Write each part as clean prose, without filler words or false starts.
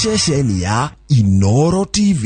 Ceceni ya Inoro TV.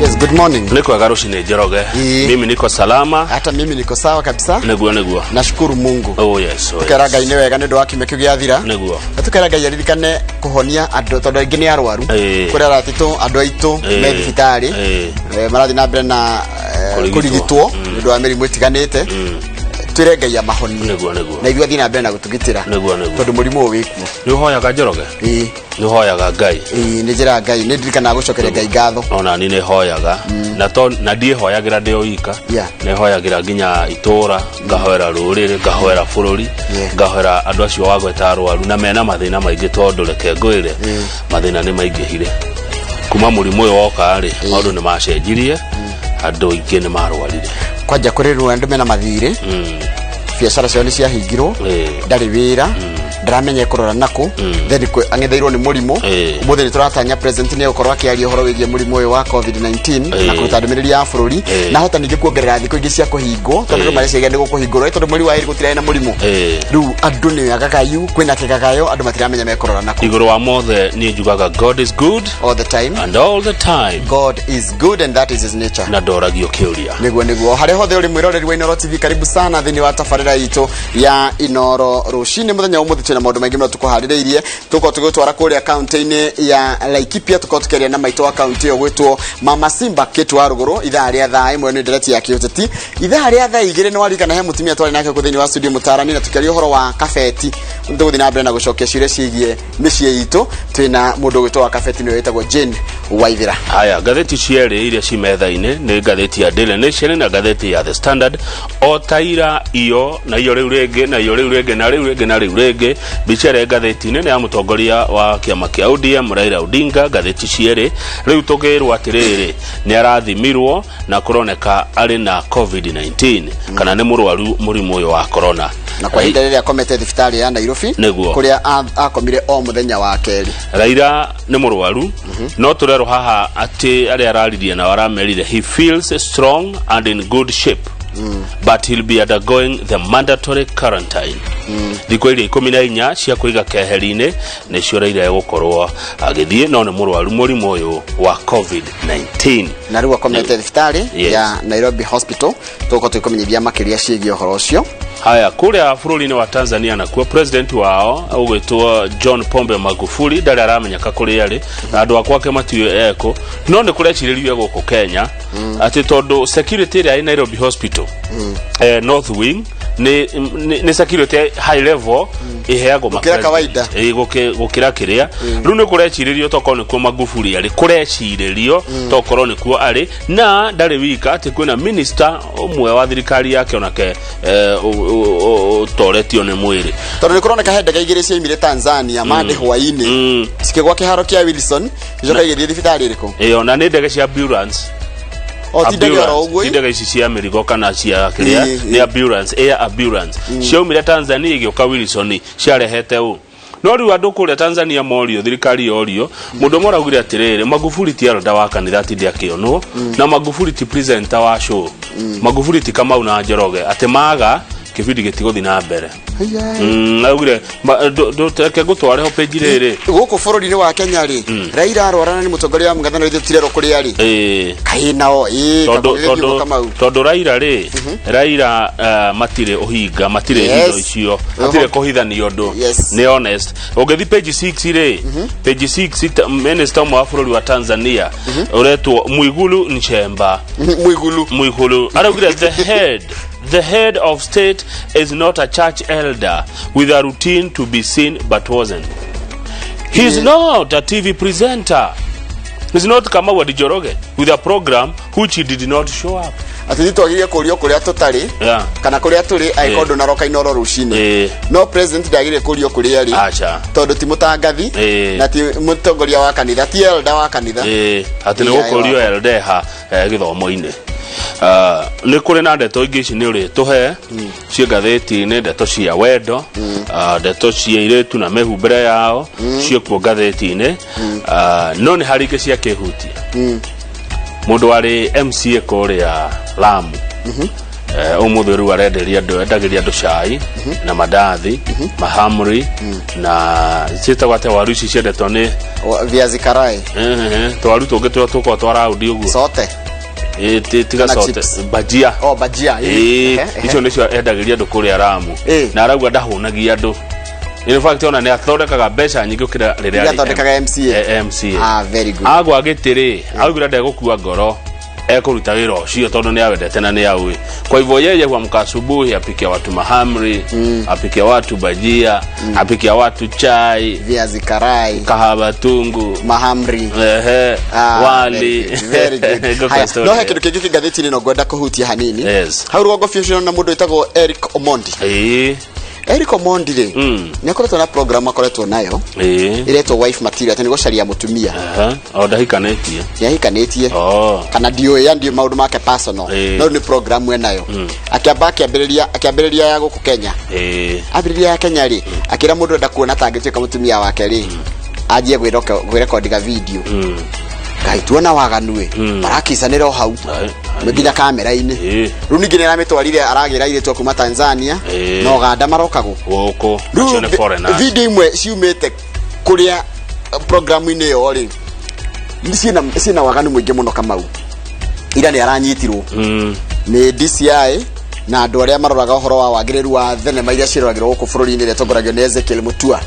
Yes, good morning. Nĩ kwega rũcinĩ Njoroge. Ĩĩ. Mimi niko salama. Hata mimi niko sawa kabisa. Nĩguo nĩguo. Nashukuru Mungu. Oh yes. Oh, Tukera yes. Ngai nĩ wega nĩ ũndũ wa kiumia kĩu gĩathira. Nĩguo. Na tukera Ngai aririkane kũhonia andũ tondũ aingĩ nĩ arwaru. Ĩĩ. Kũrĩ aratitũ andũ aitũ Ĩĩ. me thibitarĩ. Ĩĩ. Marathiĩ na mbere na Kũrigitwo. kũrigitwo nĩ ũndũ wa mĩrimũ ĩtiganĩte. Twĩre Ngai amahonie. Nĩguo nĩguo. Na ithuĩ athiĩ na mbere na gũtũgitĩra. Nĩguo nĩguo. Tondũ mũrimũ ũyũ wĩkuo. Nĩ ũhoyaga Njoroge? Ĩĩ. Nĩ ũhoyaga Ngai? Ĩĩ, nĩ njĩra Ngai nĩ ndirikanaga gũcokeria Ngai ngatho. Ona ni nĩ hoyaga. Na to na ndiĩhoyagĩra ndĩ o wika. Yeah. Nĩ hoyagĩra nginya itũra, ngahoera rũrĩrĩ, ngahoera bũrũri, Yeah. ngahoera andũ acio wagweta arwaru na mena mathĩna maingĩ tondũ reke ngwĩre mathĩna nĩ maingĩhire. Kuma mũrimũ ũyũ woka rĩ, maũndũ nĩ macenjirie, andũ aingĩ nĩ marwarire. Kwanja kũrĩ rĩu andũ mena mathirĩ. Biacara ciao nĩ ciahingirwo. Ndarĩ wĩra. Ndaramenya ekũrora nakũ. Then ang'etheirwo nĩ mũrimũ. Ũmũthĩ nĩ tũratanya president nĩ egũkorwo akĩaria ũhoro wĩgiĩ mũrimũ ũyũ wa COVID-19 na kũruta ndũmĩrĩri ya bũrũri na hota ningĩ kuongerera thikũ ingĩ cia kũhingwo tondũ andũ mareciria nĩ gũkũhingũrwo tondũ mweri wa ĩrĩ gũtirarĩ na mũrimũ. Rĩu andũ nĩ agagayu, kwĩna kĩgagayo, andũ matiramenya mekũrora nakũ. Igũrũ wa mothe niĩ njugaga God is good all the time and all the time. God is good and that is his nature. Na ndoragio kĩũria. Nĩguo nĩguo harĩa hothe ũrĩ mwĩroreri wa Inoro TV, karibu sana thĩinĩ wa tabarĩra itũ ya Inoro rũcinĩ. Mũthenya wa ũmũthĩ twĩna maũndũ maingĩ mũno tũkũharĩrĩirie. Tũkorwo tũgĩtwara kũrĩa kaunti-inĩ ya Laikipia, tũkorwo tũkĩaria na maitũ wa kaunti ĩyo gwĩtwo Mama Simba Kate wa Rũgũrũ ithaa rĩa thaa 1 nĩ ndereti ya kĩũteti. Ithaa rĩa thaa 2 nĩ waririkana he mũtumia twarĩ nake kũ thĩinĩ wa studio mũtarani na tũkĩaria ũhoro wa kabeti. Tũgũthiĩ na mbere na gũcokia ciũria ciĩgiĩ mĩciĩ itũ. Twĩna mũndũ ũgwĩtwo wa kabeti nĩwe wĩtagwo Jane Waithera. Haya, ngathĩti cierĩ iria ci metha-inĩ nĩ ngathĩti ya Daily Nation na ngathĩti ya The Standard. O ta ira iyo na iyo rĩu rĩngĩ na iyo rĩu rĩngĩ na rĩu rĩngĩ na rĩu rĩngĩ, mbica ĩrĩa ngathĩti-inĩ nĩ ya mũtongoria wa kĩama kĩa ODM Raila Odinga. Ngathĩti cierĩ rĩu tũkĩrwo atĩrĩrĩ nĩ arathimirwo na kũroneka arĩ na COVID-19 kana nĩ mũrwaru mũrimũ ũyũ wa corona. Na kwa ihinda rĩrĩa akomete thibitarĩ ya Nairobi. Nĩguo. Kũrĩa akomire o mũthenya wa kerĩ. Raila nĩ mũrwaru, no tũrerwo haha atĩ arĩa araririe nao aramerire he feels strong and in good shape, but he'll be undergoing the mandatory quarantine. Thikũ iria 14 cia kũiga keheri-inĩ nĩcio Raila egũkorwo agĩthiĩ, no nĩ mũrwaru mũrimũ ũyũ wa COVID-19. Na rĩu akomete thibitarĩ Yes. ya Nairobi Hospital. Tũgũkorwo tũgĩkũmenyithia makĩria ciĩgiĩ ũhoro ũcio. Haya, kũrĩa bũrũri-inĩ wa Tanzania nakuo president wao ũgwĩtwo John Pombe Magufuli ndarĩ aramenyeka kũrĩa arĩ na andũ a gwake matiũĩ ekũ, no nĩ kũrecirĩrio gũkũ Kenya atĩ tondũ security ĩrĩa ĩ Nairobi Hospital, North Wing nĩ security high level ĩheagwo ma Gũkĩra president. kawaida. Ĩ, gũkĩra kĩrĩa rĩu nĩ kũrecirĩrio tokorwo nĩkuo Magufuli arĩ, kũrecirĩrio tokorwo nĩkuo arĩ na ndarĩ wika, atĩ kwĩna minister ũmwe wa thirikari yake onake ũtoretio nĩ mwĩrĩ. Tondũ nĩ kũroneka he ndege igĩrĩ ciaimire Tanzania mande hwainĩ cikĩgwa kĩharo kĩa Wilson icoka igĩthiĩ thibitarĩ ĩrĩkũ? Ĩyo na nĩ ndege cia ambulance. O ti ndege oro Ambulance, ũguo. ti ndege ici cia mĩrigo kana cia kĩrĩa. Nĩ ambulance, air ambulance ciaumire Tanzania igĩũka Wilson ciarehete ũ, no rĩu andũ kũrĩa Tanzania morio, thirikari yorio, mũndũ ũmwe araugire atĩrĩrĩ, Magufuli ti elder wa kanitha atinde akĩonwo, na Magufuli ti presenter wa show, Magufuli ti Kamau na Njoroge atĩ maga kĩbindi gĩtigũthiĩ na mbere. Haiya. Augire reke ngũtware ho page rĩrĩ. Gũkũ bũrũri-inĩ wa Kenya rĩ, Raila arwarana nĩ mũtongoria wa mũng'ethanĩro, ithuĩ tũtirerwo kũrĩa rĩ. Kaĩ nao ĩĩ Tondũ kamau tondũ Kamau. Tondũ Raila rĩ, Raila matirĩ ũhinga, matirĩ hitho icio, matirĩ kũhithania ũndũ. Nĩ honest. Ũngĩthi page 6 rĩ, page 6, minister ũmwe wa bũrũri wa Tanzania ũretwo Mwigulu Nchemba. Mwigulu. Mwigulu araugire the head of state is not a church elder with a routine to be seen but wasn't. He's not a TV presenter. He's not Kamau wa Njoroge with a program which he did not show up. Atĩ nĩ twagĩrĩire kũrio kũrĩa tũtarĩ kana kũrĩa tũrĩ angĩkorwo ndũnaroka Inoro rũcinĩ. No president ndagĩrĩire kũrio kũrĩa rĩ Aca. tondũ ti mũtangathi na ti mũtongoria wa kanitha, ti elder wa kanitha. Atĩ nĩ gũkũrio eldeha gĩthomo-inĩ. Nĩ kũrĩ na ndeto ingĩ ici nĩ ũrĩtũhe ciĩ ngathĩti-inĩ, ndeto cia wendo, ndeto cia irĩtu na mĩhumbĩre yao ciĩkuo ngathĩti-inĩ. No nĩ harĩ ingĩ cia kĩhutia. Mũndũ warĩ MCA kũrĩa Lamu, ũmũthĩ rĩu arenderia andũ, endagĩria andũ cai na mandathi, mahamri na ciĩtagwo atĩa waru ici ciendetwo nĩ Viazi karai. Twaru tũngĩ tũrĩa tũkoragwo twa raundi ũguo. Sote. Tiga Kana sote. Chips. Bajia. Oh, bajia. Icio nĩcio endagĩria andũ kũrĩa Ramu. Na arauga ndahũnagia andũ. In fact, ona nĩ athondekaga mbeca nyingĩ gũkĩra rĩrĩa arĩ Athondekaga MCA. MCA. Ah, very good. Agwa gĩtĩ rĩ, augire ndegũkua ngoro, ekũruta wĩra ũcio tondũ nĩ awendete na nĩ aũĩ. Kwa hivyo yeye huamka asubuhi apikia watu mahamri, apikia watu bajia, apikia watu chai, Viazi karai. Kahaba tungu, mahamri. Ehe, Ah, wali. very good, very good. Ngũkwa Haya, story no he ĩyo. kĩndũ kĩngĩ kĩ ngathĩti-inĩ no ngwenda kũhutia hanini. Hau rũgongo biũ ũcio na mũndũ wĩtagwo Eric Omondi. Eric Omondi rĩ, nĩ akoretwo na program akoretwo nayo ĩretwo Wife Material, atĩ nĩ gũcaria mũtumia. Aha, o ndahikanĩtie? Nĩ ahikanĩtie. Oh. Kana ndiũĩ, ya ndiũĩ maũndũ make personal. No nĩ program enayo. Akĩamba akĩambĩrĩria ya gũkũ Kenya. Ambĩrĩria ya Kenya rĩ, akĩra mũndũ enda kuona ta angĩtuĩka mũtumia wake rĩ, anjie gwĩrekondiga video. Ngai, tuona waganu ĩ, marakicanĩra o hau Ai, ai. nginya kamera-inĩ. Rĩu ningĩ nĩ aramĩtwarire, aragĩra airĩtu a kuma Tanzania na Uganda maroka gũkũ. Gũkũ Rĩu acio nĩ foreigners. Video imwe ciumĩte kũrĩa programu-inĩ ĩyo rĩ, ciĩna waganu mũingĩ mũno. Kamau ira nĩ aranyitirwo nĩ DCI na andũ arĩa maroraga ũhoro wa wagĩrĩru wa thenema iria ciĩroragĩrwo gũkũ bũrũri-inĩ, ĩrĩa ĩtongoragio nĩ Ezekiel Mutua.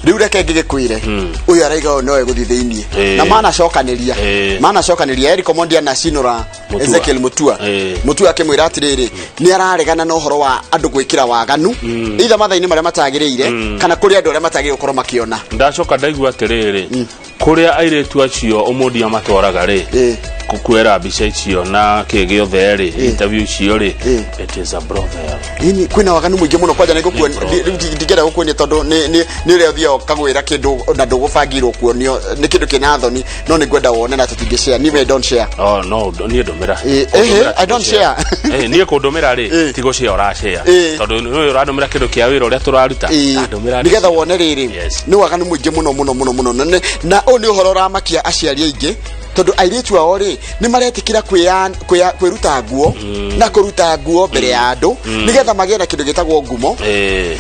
Rĩu reke ngĩgĩkwĩre, ũyũ araiga ũyũ nowe gũthiĩ thĩiniĩ na manacokanĩria manacokanĩria Eric Omondi anacinũra Mutua. Ezekiel Mutua. Mutua akĩmwĩra atĩrĩrĩ, nĩ araregana na ũhoro wa andũ gwĩkĩra waganu either mathaa-inĩ marĩa matagĩrĩire kana kũrĩ andũ arĩa matagĩrĩire gũkorwo makĩona. Ndacoka ndaigua atĩrĩrĩ, kũrĩa airĩtu acio Omondi amatwaraga rĩ, kuera mbica icio na kĩ gĩothe rĩ, interview icio rĩ, it is a brothel. Ini kwĩna waganu mũingĩ mũno kwanja. Nĩ brothel. Ndingĩenda gũkuonia tondũ nĩ ũrĩa ũthiaga ũkagwĩra kĩndũ na ndũgũbangĩirwo kuonio, nĩ kĩndũ kĩna thoni, no nĩ ngwenda wone na tũtingĩ share. Niĩ I don't share. Oh no, niĩ ndũmĩra. Eh, I don't share. Niĩ kũndũmĩra rĩ, ti gũshare ũrashare, tondũ nĩ ũrandũmĩra kĩndũ kĩa wĩra ũrĩa tũraruta. Ndũmĩra. Nĩgetha wone rĩrĩ, nĩ waganu mũingĩ mũno mũno mũno mũno. Na ũyũ nĩ ũhoro ũramakia aciari aingĩ tondũ airĩtu ao rĩ, nĩ maretĩkĩra kwĩruta nguo na kũruta nguo mbere ya andũ nĩgetha magĩe na kĩndũ gĩtagwo ngumo,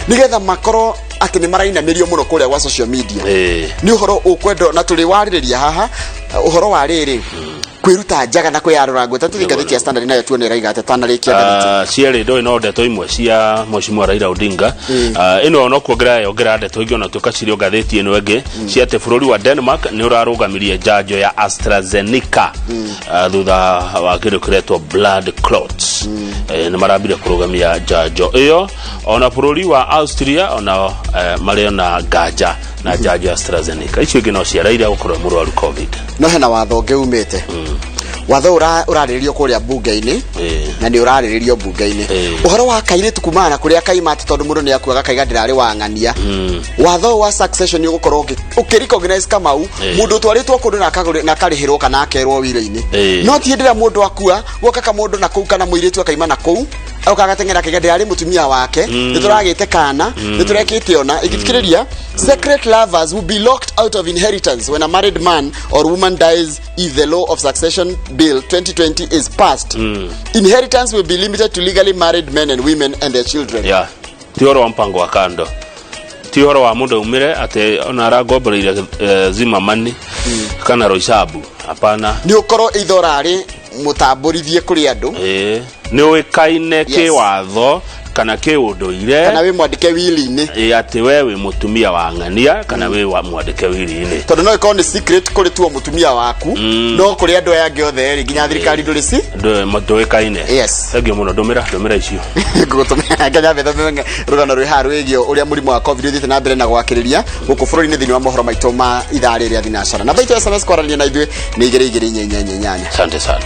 nĩgetha makorwo atĩ nĩ marainamĩrio mũno kũrĩa gwa social media. Nĩ ũhoro ũkwendwo na tũrĩ warĩrĩria haha ũhoro wa rĩrĩ, kwĩruta njaga na kwĩyarũra nguo. Tũthiĩ ngathĩti ya Standard nayo tuone ĩraiga atĩa twanarĩkia ngathĩti. Ah, cierĩ ndũĩ no ndeto imwe cia Mheshimiwa Raila Odinga. Ah, ĩno no kuongerera yongerera ndeto ingĩ ona tuĩka cirĩ o ngathĩti ĩno ĩngĩ cia atĩ bũrũri wa Denmark nĩ ũrarũgamirie njanjo ya AstraZeneca, ah, thutha wa kĩndũ kĩretwo blood clots. Nĩ marambire kũrũgamia njanjo ĩyo. Ona bũrũri wa Austria ona marĩ ona nganja na njanjo ya AstraZeneca. Icio ingĩ no cia Raila gũkorwo e mũrwaru COVID. No hena watho ũngĩ umĩte, watho ũrarĩrĩrio kũrĩa mbunge-inĩ na nĩ ũrarĩrĩrio mbunge-inĩ ũhoro wa kairĩtu kumana na kũrĩa kaima, atĩ tondũ mũndũ nĩ akuaga kaiga ndĩrarĩ wa ng'ania. Watho ũyũ wa succession nĩ ũgũkorwo ũkĩ recognize Kamau mũndũ ũtwarĩtwo kũndũ na na akarĩhĩrwo kana akerwo wiro-inĩ. No ti hĩndĩ ĩrĩa mũndũ akua guoka kamũndũ na kũu kana mũirĩtu akaima na kũu oka agateng'era akaiga ndĩrarĩ mũtumia wake, nĩ tũragĩte kana nĩ tũrekĩte ona ĩgĩthikĩrĩria. Secret lovers will be locked out of inheritance when a married man or woman dies if the Law of Succession Bill 2020 is passed. Inheritance will be limited to legally married men and women and their children. Ti ũhoro wa mpango wa kando, ti ũhoro wa mũndũ aumĩre atĩ ona arangomboreire Zimmerman kana Roysambu, hapana. Nĩ ũkorwo ithe ũrarĩ mũtambũrithie kũrĩ andũ. Ĩĩ, nĩ ũĩkaine kĩwatho kana kĩũndũire kana wĩ mwandĩke wili-inĩ. Ĩĩ, atĩ we wĩ mũtumia wa ng'ania kana wĩ wa mwandĩke wili-inĩ. Tondũ no ĩkorwo nĩ secret kũrĩ tuo mũtumia waku, no kũrĩ andũ aya angĩ othe rĩ, nginya thirikari ndũrĩ ci Ndũĩkaine. Yes. Thengiũ mũno, ndũmĩra ndũmĩra icio. Ngũgũtũmĩra nginya betha rũgano rwĩ haha rwĩgiĩ ũrĩa mũrimũ wa COVID ũthiĩte na mbere na gwakĩrĩria gũkũ bũrũri-inĩ thĩinĩ wa mohoro maitũ ma ithaa rĩrĩa thinacara. Namba itũ ya SMS kwaranĩria na ithuĩ nĩ 2 2 4 4 8. Asante sana.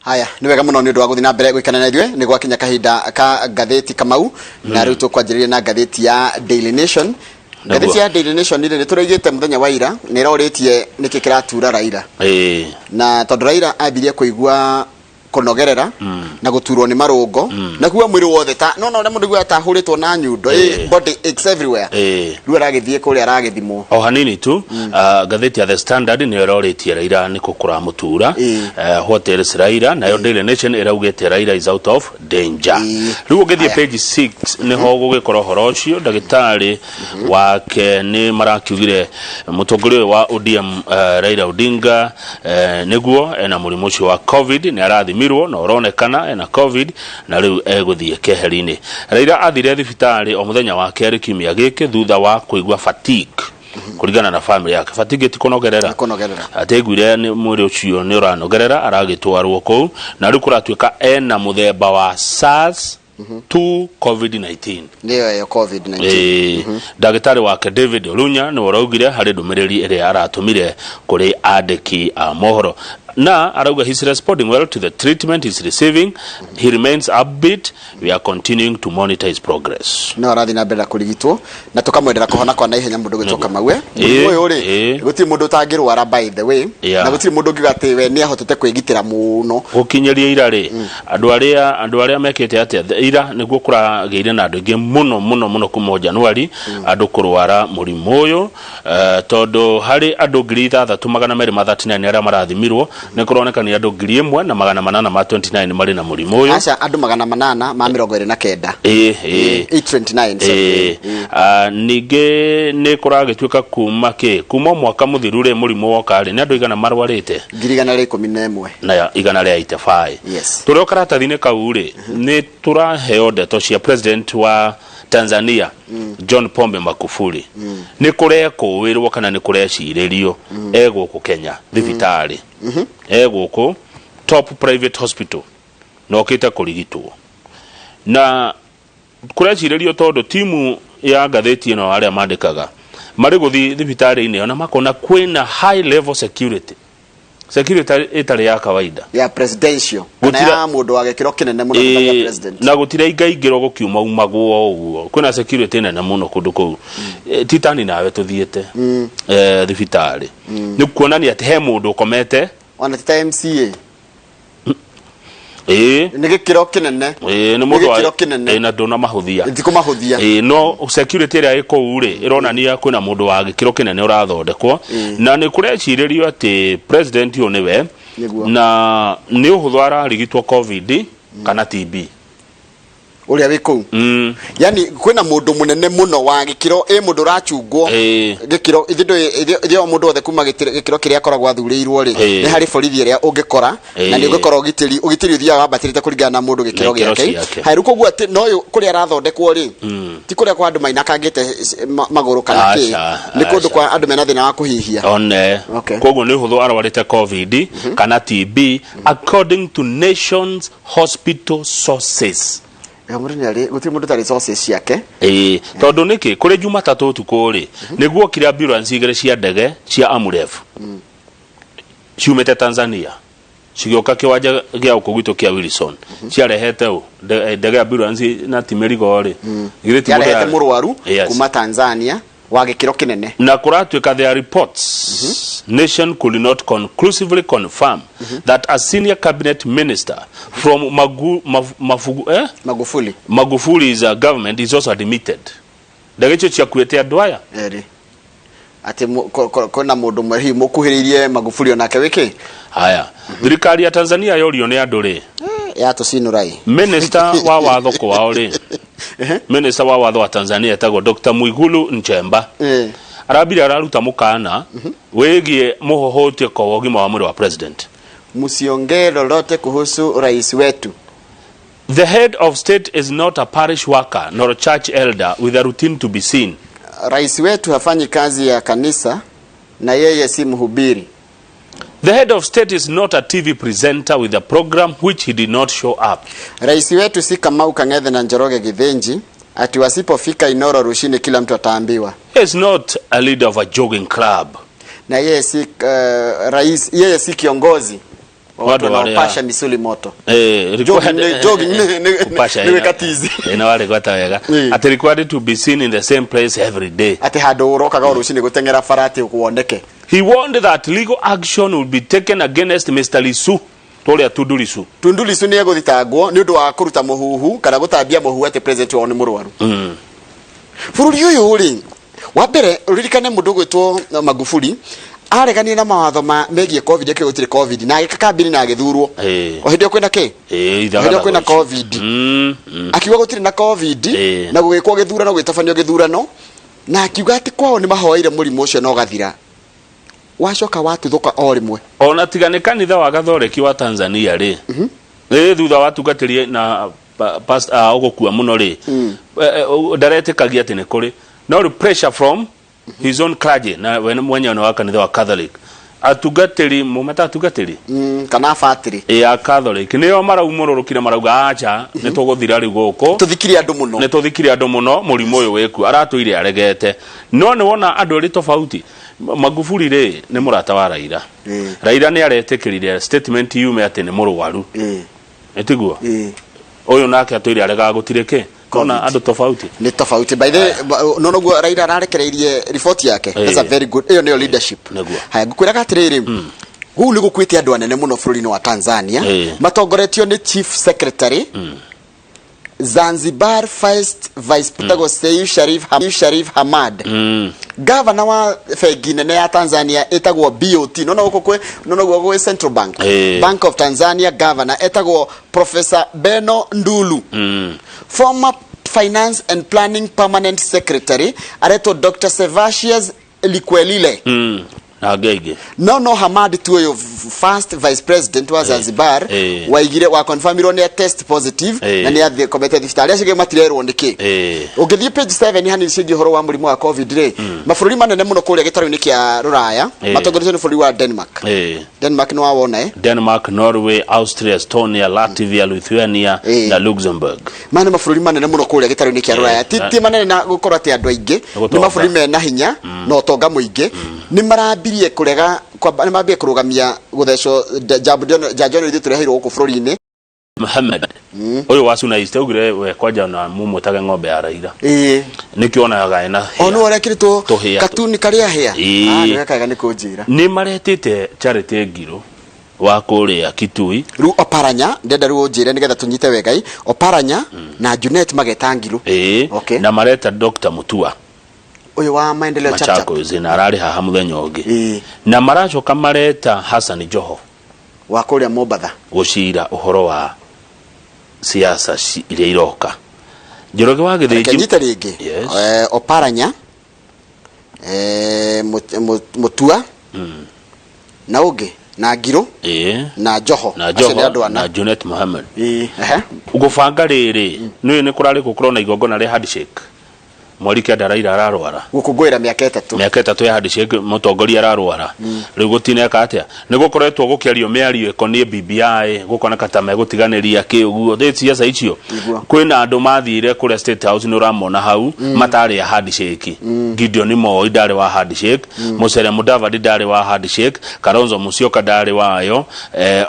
Haya, nĩ wega mũno nĩ ũndũ wa gũthiĩ na mbere gwĩkana na ithuĩ. Nĩ gwakinya kahinda ka ngathĩti, Kamau, na rĩu tũkwanjĩrĩria na ngathĩti ya Daily Nation. Ngathĩti ya Daily Nation rĩ, nĩ tũraigĩte mũthenya wa ira nĩ ĩrorĩtie nĩkĩ kĩratura Raila, na tondũ Raila ambirie kũigua kũnogerera na gũturwo nĩ marũngo na kuga mwĩrĩ wothe ta no no ũrĩa mũndũ aiguaga ta ahũrĩtwo na nyundo. Body aches everywhere. Rĩu aragĩthiĩ kũrĩa aragĩthimwo. O hanini tu, ngathĩti ya The Standard nĩyo ĩrorĩtie Raila nĩkũ kũramũtura. What else Raila? Nayo Daily Nation ĩraugĩte Raila is out of danger. Rĩu ũngĩthiĩ Aya. page 6 nĩho gũgĩkora ũhoro ũcio. Ndagĩtarĩ wake nĩ marakiugire mũtongoria ũyũ wa ODM, Raila Odinga, nĩguo ena mũrimũ ũcio wa COVID, nĩ arathimirwo na ũronekana ena COVID na rĩu egũthiĩ keheri-inĩ. Raila athire thibitarĩ o mũthenya wa kerĩ kiumia gĩkĩ thutha wa kũigua fatigue, kũringana na family yake. Fatigue ti kũnogerera? Nĩ kũnogerera. Atĩ aiguire nĩ mwĩrĩ ũcio nĩ ũranogerera, aragĩtwarwo kũu na rĩu kũratuĩka ena mũthemba wa SARS 2 COVID-19. Nĩyo ĩyo COVID-19. Ĩĩ, ndagĩtarĩ wake David Olunya nĩwe ũraugire harĩ ndũmĩrĩri ĩrĩa aratũmire kũrĩ andĩki a mohoro, na arauga he's responding well to the treatment he's receiving, he remains upbeat, we are continuing to monitor his progress. No arathiĩ na mbere na kũrigitwo na tũkamwendera kũhona kwa naihenya mũndũ gwĩtwo Kamau. Mũrimũ ũyũ rĩ, gũtirĩ mũndũ ũtangĩrwara, by the way, na gũtirĩ mũndũ ũngiuga atĩ we nĩ ahotete kwĩgitĩra mũno. Gũkinyĩria ira rĩ, andũ arĩa mekĩte atĩa ira nĩguo kũragĩire na andũ aingĩ mũno mũno mũno kuma o Januari andũ kũrwara mũrimũ ũyũ, tondũ harĩ andũ 6239 arĩa marathimirwo nĩ kũroneka nĩ andũ 1829 marĩ na mũrimũ ũyũ. Aca, andũ 829. Ĩĩ. 829, sorry. Ĩĩ. Ah, ningĩ nĩ kũragĩtuĩka kuma kĩ kuma mwaka mũthiru rĩ, mũrimũ woka rĩ, nĩ andũ igana marwarĩte? 111. Na 185. Tũrĩ o karatathi-inĩ kau rĩ, nĩ tũraheo ndeto cia president wa Tanzania, John Pombe Magufuli, nĩ kũrekũĩrwo kana nĩ kũrecirĩrio e gũkũ Kenya thibitarĩ, e gũkũ top private hospital na okĩte kũrigitwo, na kũrecirĩrio tondũ timu ya ngathĩti ĩno arĩa mandĩkaga marĩ gũthiĩ thibitarĩ-inĩ ĩyo na makona kwĩna high level security, security ĩtarĩ ya kawaida. Ya presidential kana ya mũndũ wa gĩkĩro kĩnene mũno ta gĩa president. Na gũtiraingaingĩrwo gũkiuma umagwo o ũguo, kwĩna security nene mũno kũndũ kũu. Titani nawe tũthiĩte thibitarĩ nĩ kuonania atĩ he mũndũ ũkomete. Ona ti ta MCA. Ĩĩ. Nĩ gĩkĩro kĩnene. Ĩĩ, nĩ mũndũ gĩkĩro kĩnene. Ĩĩ, na ndũnamahũthia. Ndikumahũthia. Ĩĩ, no security ĩrĩa ĩ kũu rĩ, ĩronania kwĩna mũndũ wa gĩkĩro kĩnene ũrathondekwo, na nĩ kũrecirĩrio atĩ president ũyũ nĩwe na nĩ ũhũthũ ararigitwo COVID kana TB. Ũrĩa wĩ kũu, yani kwĩna mũndũ mũnene mũno wa gĩkĩro ĩ mũndũ ũrachungwo gĩkĩro ithuĩ o mũndũ wothe kuma gĩkĩro kĩrĩa akoragwo athurĩirwo rĩ, nĩ harĩ borithi ĩrĩa ũngĩkora na nĩ ũngĩkora ũgitĩri ũthiaga wambatĩrĩte kũringana na mũndũ gĩkĩro Na ikĩro gĩake. ciake. Haya, rĩu koguo atĩ no ũyũ kũrĩa arathondekwo rĩ, ti kũrĩa kwa andũ mainakangĩte magũrũ kana kĩ, Aca, nĩ kũndũ aca. kwa andũ mena thĩna wa kũhihia. One. Koguo nĩ ũhũthũ arwarĩte COVID kana TB according to Nations Hospital sources. Mũndũ nĩ arĩ, gũtirĩ mũndũ ũtarĩ sources ciake. Ĩĩ, tondũ nĩkĩ kũrĩ Jumatatũ ũtukũ rĩ, nĩguo okire ambulance igĩrĩ cia ndege cia Amref ciumĩte Tanzania cigĩũka kĩwanja gĩa gũkũ gwitũ kĩa Wilson, ciarehete ũ ndege ambulance na ti mĩrigo rĩ, githĩ ti mũndũ yarehete mũrwaru Yes. kuma Tanzania. Wa gĩkĩro kĩnene. Na kũratuĩka there are reports Nation could not conclusively confirm that a senior cabinet minister from Magu, Maf, Mafugu, eh? Magufuli. Magufuli's government is also admitted. Ndege icio ciakuĩte andũ aya. Erĩ atĩ kwĩna mũndũ ũmwe hihi mũkuhĩrĩirie Magufuli onake wĩkĩ. Haya, thirikari ya Tanzania yorio nĩ andũ rĩ, yatũcinũra ĩ. Minister wa watho kwao rĩ, minister wa watho wa Tanzania etagwo Dr. Mwigulu Nchemba, arambire araruta mũkana wĩgiĩ mũhohoteko wa ũgima wa mwĩrĩ wa president. Msiongee lolote kuhusu rais wetu. The head of state is not a parish worker nor a church elder with a routine to be seen. Rais wetu hafanyi kazi ya kanisa na yeye si mhubiri. The head of state is not a TV presenter with a program which he did not show up. Rais wetu si Kamau Kang'ethe na Njoroge Githinji ati wasipofika Inoro Rushini kila mtu ataambiwa. He is not a leader of a jogging club. Na yeye si rais, yeye si kiongozi wa watu Watu warĩa- wanaopasha misuli moto. Eh, Jogging jogging Kupasha nĩ ina- gwĩka tizi. ina warĩ gwata wega. Ati required to be seen in the same place every day. Atĩ handũ ũrokaga o rũcinĩ gũteng'era bara atĩ woneke. He warned that legal action will be taken against Mr. Lissu, tũrĩa Tundu Lissu. Tundu Lissu nĩ egũthitangwo nĩ ũndũ wa kũruta mũhuhu kana gũtambia mũhuhu atĩ president wao nĩ mũrwaru. Bũrũri ũyũ rĩ, wa mbere ũririkane mũndũ ũgwĩtwo Magufuli areganire na mawatho ma megiĩ COVID, akĩuga gũtirĩ COVID, na agĩka kambini na agĩthurwo. O hĩndĩ ĩyo kwĩna kĩ? O hĩndĩ ĩyo kwĩna COVID. Akiuga gũtirĩ na COVID, na gũgĩkwo gĩthurano, gũgĩtabanio gĩthurano, na akiuga atĩ kwao nĩ mahoeire mũrimũ ũcio na ũgathira. Wacoka watuthũka o rĩmwe. Ona tiga nĩ kanitha wa Gathoreki wa Tanzania rĩ, ĩ thutha wa tungatĩri na ũgũkua mũno rĩ, ndaretĩkagia atĩ nĩ kũrĩ no rĩu pressure from his own clergy, na we mwenyewe nĩ wa kanitha wa Catholic, atungatĩri mumeta atungatĩri, kana batĩrĩ. Ĩ ya Catholic nĩo maraumũrũrũkire marauga acha, nĩ tũgũthira rĩu gũkũ. Tũthikire andũ mũno. Nĩ tũthikire andũ mũno, mũrimũ ũyũ wĩkuo aratũire aregete. No nĩ wona andũ erĩ tofauti. Magufuli rĩ nĩ mũrata wa Raila. Raila nĩ aretĩkĩrire statement yume atĩ nĩ mũrwaru. Ĩtiguo? Ũyũ nake atũire aregaga gũtirĩ kĩ. Nona andũ tofauti. Nĩ tofauti. By the way, no noguo Raila ararekereirie riboti yake. That's a very good, ĩyo nĩyo leadership. Nĩguo. Haya, ngũkwĩraga atĩrĩrĩ, kũu nĩ gũkuĩte andũ anene mũno bũrũri-inĩ wa Tanzania, matongoretio nĩ chief secretary Zanzibar first vice etagwo Seif Sharif, Sharif Hamad. Gavana wa bengi nene ya Tanzania ĩtagwo BOT, nona gũkũ kwĩ, nona guo gwĩ Central Bank, Bank of Tanzania governor etagwo Professor Beno Ndulu. Former finance and planning permanent secretary aretwo Dr. Servatius Likwelile. Na angĩ aingĩ. No Hamad tu ũyũ first vice president wa Zanzibar, waigire wa confirmirwo nĩ test positive, na nĩ athiĩ komete thibitarĩ, acio angĩ matirerwo nĩkĩ. Ũngĩthiĩ page 7 hanini ciĩgiĩ ũhoro wa mũrimũ wa COVID rĩ, mabũrũri manene mũno kũrĩa gĩtarũ-inĩ kĩa Rũraya, matongoretio nĩ bũrũri wa Denmark. Denmark nĩ wawona, eh? Denmark, Norway, Austria, Estonia, Latvia, Lithuania na Luxembourg. Maya nĩ mabũrũri manene mũno kũrĩa gĩtarũ-inĩ kĩa Rũraya, ti ti manene na gũkorwo atĩ andũ aingĩ, nĩ Gũtonga. mabũrũri mena hinya na ũtonga mũingĩ. Nĩ marambirie kũrega nĩ marambirie kũrũgamia gũthecwo njanjo ĩno ithuĩ tũreheirwo gũkũ bũrũri-inĩ. Mohamed ũyũ wa Suna East augire we kwanja na mumũtage ng'ombe ya Raila, nĩkĩo onaga ena O nĩ ũrekĩrĩtwo Tũhĩa. katuni karĩa hĩa. Ah, nĩ wekaga nĩ kũnjĩra. Nĩ maretĩte Charity Ngiru wa kũrĩa Kitui. Rĩu Oparanya ndenda rĩu ũnjĩre nĩgetha tũnyite wega ĩ Oparanya na Junet mageta Ngiru. Okay. Na mareta Dr. Mutua. Ũyũ wa maendeleo chap chap. Machakos na ararĩ haha mũthenya ũngĩ. Na maracoka mareta Hassan Joho wa kũrĩa Mombatha gũcira ũhoro wa siasa iria iroka. Njoroge wa Reke Gĩthĩnji. nyite rĩngĩ. Yes. Oparanya, Mutua na ũngĩ na Ngiru na Joho. Na Acio nĩ Joho andũ ana. Na Junet Mohammed. Ehe. Gũbanga rĩrĩ nĩ kũrarĩ gũkorwo na igongona rĩa handshake mweri 9, Raila ararwara. Gũkũngũĩra mĩaka 3. Mĩaka 3 ya handshake, mũtongoria ararwara. Rĩu gũtineka atĩa, nĩ gũkoretwo gũkĩario mĩario ĩkoniĩ BBI, gũkoneka ta megũtiganĩria kĩ ũguo thĩ ciaca icio. Kwĩna andũ mathire kũrĩa State House, nĩ ũramona hau, matarĩ a handshake. Gideon Moi ndarĩ wa handshake, Musalia Mudavadi ndarĩ wa handshake, Kalonzo Musyoka ndarĩ wayo,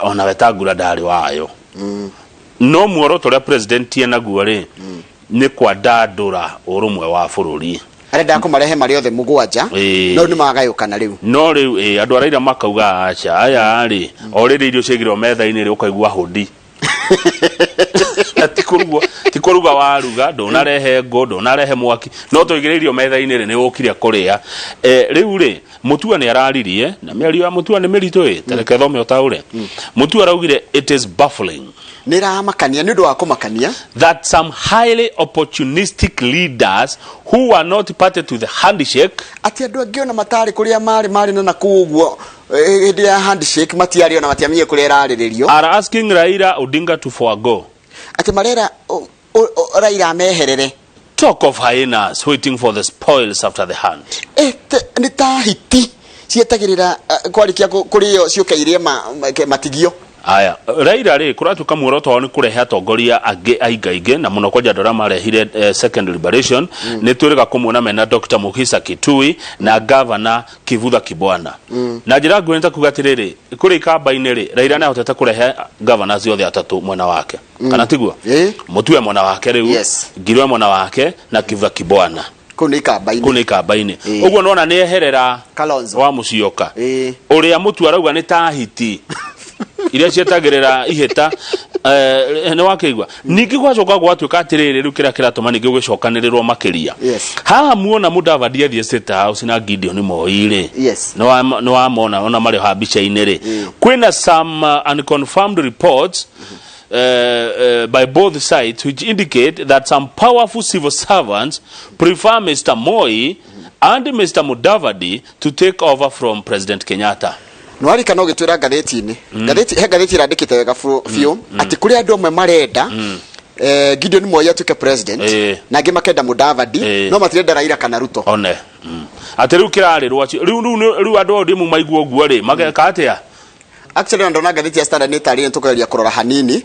ona Wetangula ndarĩ wayo. No muoroto ũrĩa president enaguo rĩ, nĩ kwandandũra ũrũmwe wa bũrũri. Arendaga kũmarehe marĩ othe mũgwanja. Ĩĩ. No nĩ magayũkana rĩu. No rĩu ĩ, andũ a Raila makauga aca, aya rĩ, o rĩrĩ irio ciaigĩrwo metha-inĩ rĩ, ũkaigua hũndi. Na ti kũrugwo, ti kũruga waruga, ndũnarehe ngũ, ndũnarehe mwaki, no twaigĩrĩire irio metha-inĩ rĩ, nĩ ũkire kũrĩa. Eh, rĩu rĩ, Mutua nĩ araririe, na mĩario ya Mutua nĩ mĩritũ ĩ, ta reke thome ũtaũre. Mutua araugire it is baffling Nĩ ĩramakania, nĩ ũndũ wa kũmakania that some highly opportunistic leaders who were not party to the handshake atĩ andũ angĩ ona matarĩ kũrĩa marĩ marĩ na nakũu ũguo eh, hĩndĩ ya handshake matiarĩ ona matiamenyire kũrĩa ĩrarĩrĩrio are asking Raila Odinga to forgo. Atĩ marera Raila ameherere. Talk of hyenas waiting for the spoils after the hunt. Eh, nĩ ta hiti cietagĩrĩra eh, kwarĩkia kũrĩo ciũke irĩe matigio. Aya, Raila rĩ, kũratuĩka muoroto wao nĩ kũrehe atongoria angĩ aingaingĩ na mũno kwanja andũ arĩa marehire eh, second liberation. Nĩ twĩrĩga kũmuona mena Dr. Mukhisa Kitui na Governor Kivutha Kibwana. Na njĩra nguhĩ nĩ ta kuga atĩrĩrĩ, kũrĩa ikamba-inĩ rĩ, Raila nĩ ahotete kũrehe governors othe atatũ mwena wake. Kana tiguo? Ĩĩ. Mutue mwena wake rĩu, Ngirwe mwena wake na Kivutha Kibwana. Kũu nĩ ikamba-inĩ. Kũu nĩ ikamba-inĩ. Ĩĩ. Ũguo nona nĩ eherera Kalonzo. Wa Musyoka. Ĩĩ. Ũrĩa Mutua arauga nĩ ta hiti iria cietagĩrĩra ihĩta. Eh, nĩ wakĩigua ningĩ gwacoka gwatuĩka atĩrĩrĩ, rĩu kĩrĩa kĩratũma ningĩ gũgĩcokanĩrĩrwo makĩria haha muona Mudavadi athiĩ State House na Gideon Moi rĩ, nĩ wamona ona marĩ ha mbica-inĩ rĩ, kwĩna some unconfirmed reports by both sides which indicate that some powerful civil servants prefer Mr. Moi and Mr. Mudavadi to take over from President Kenyatta. Nwarikana ũgĩtwĩra ngathĩti-inĩ, ngathĩti he ngathĩti ĩrandĩkĩte wega biũ atĩ kũrĩ andũ amwe marenda eh, Gideon Moi atuĩke president na angĩ makenda Mudavadi, no matirenda Raila kana Ruto. One. Atĩ rĩu kĩrarĩrwo acio rĩu rĩu rĩu andũ ao ndĩmu maigua ũguo rĩ, mageka atĩa? Actually ona ndona ngathĩti ya Standard nĩ ĩtarĩrie, tũkageria kũrora hanini.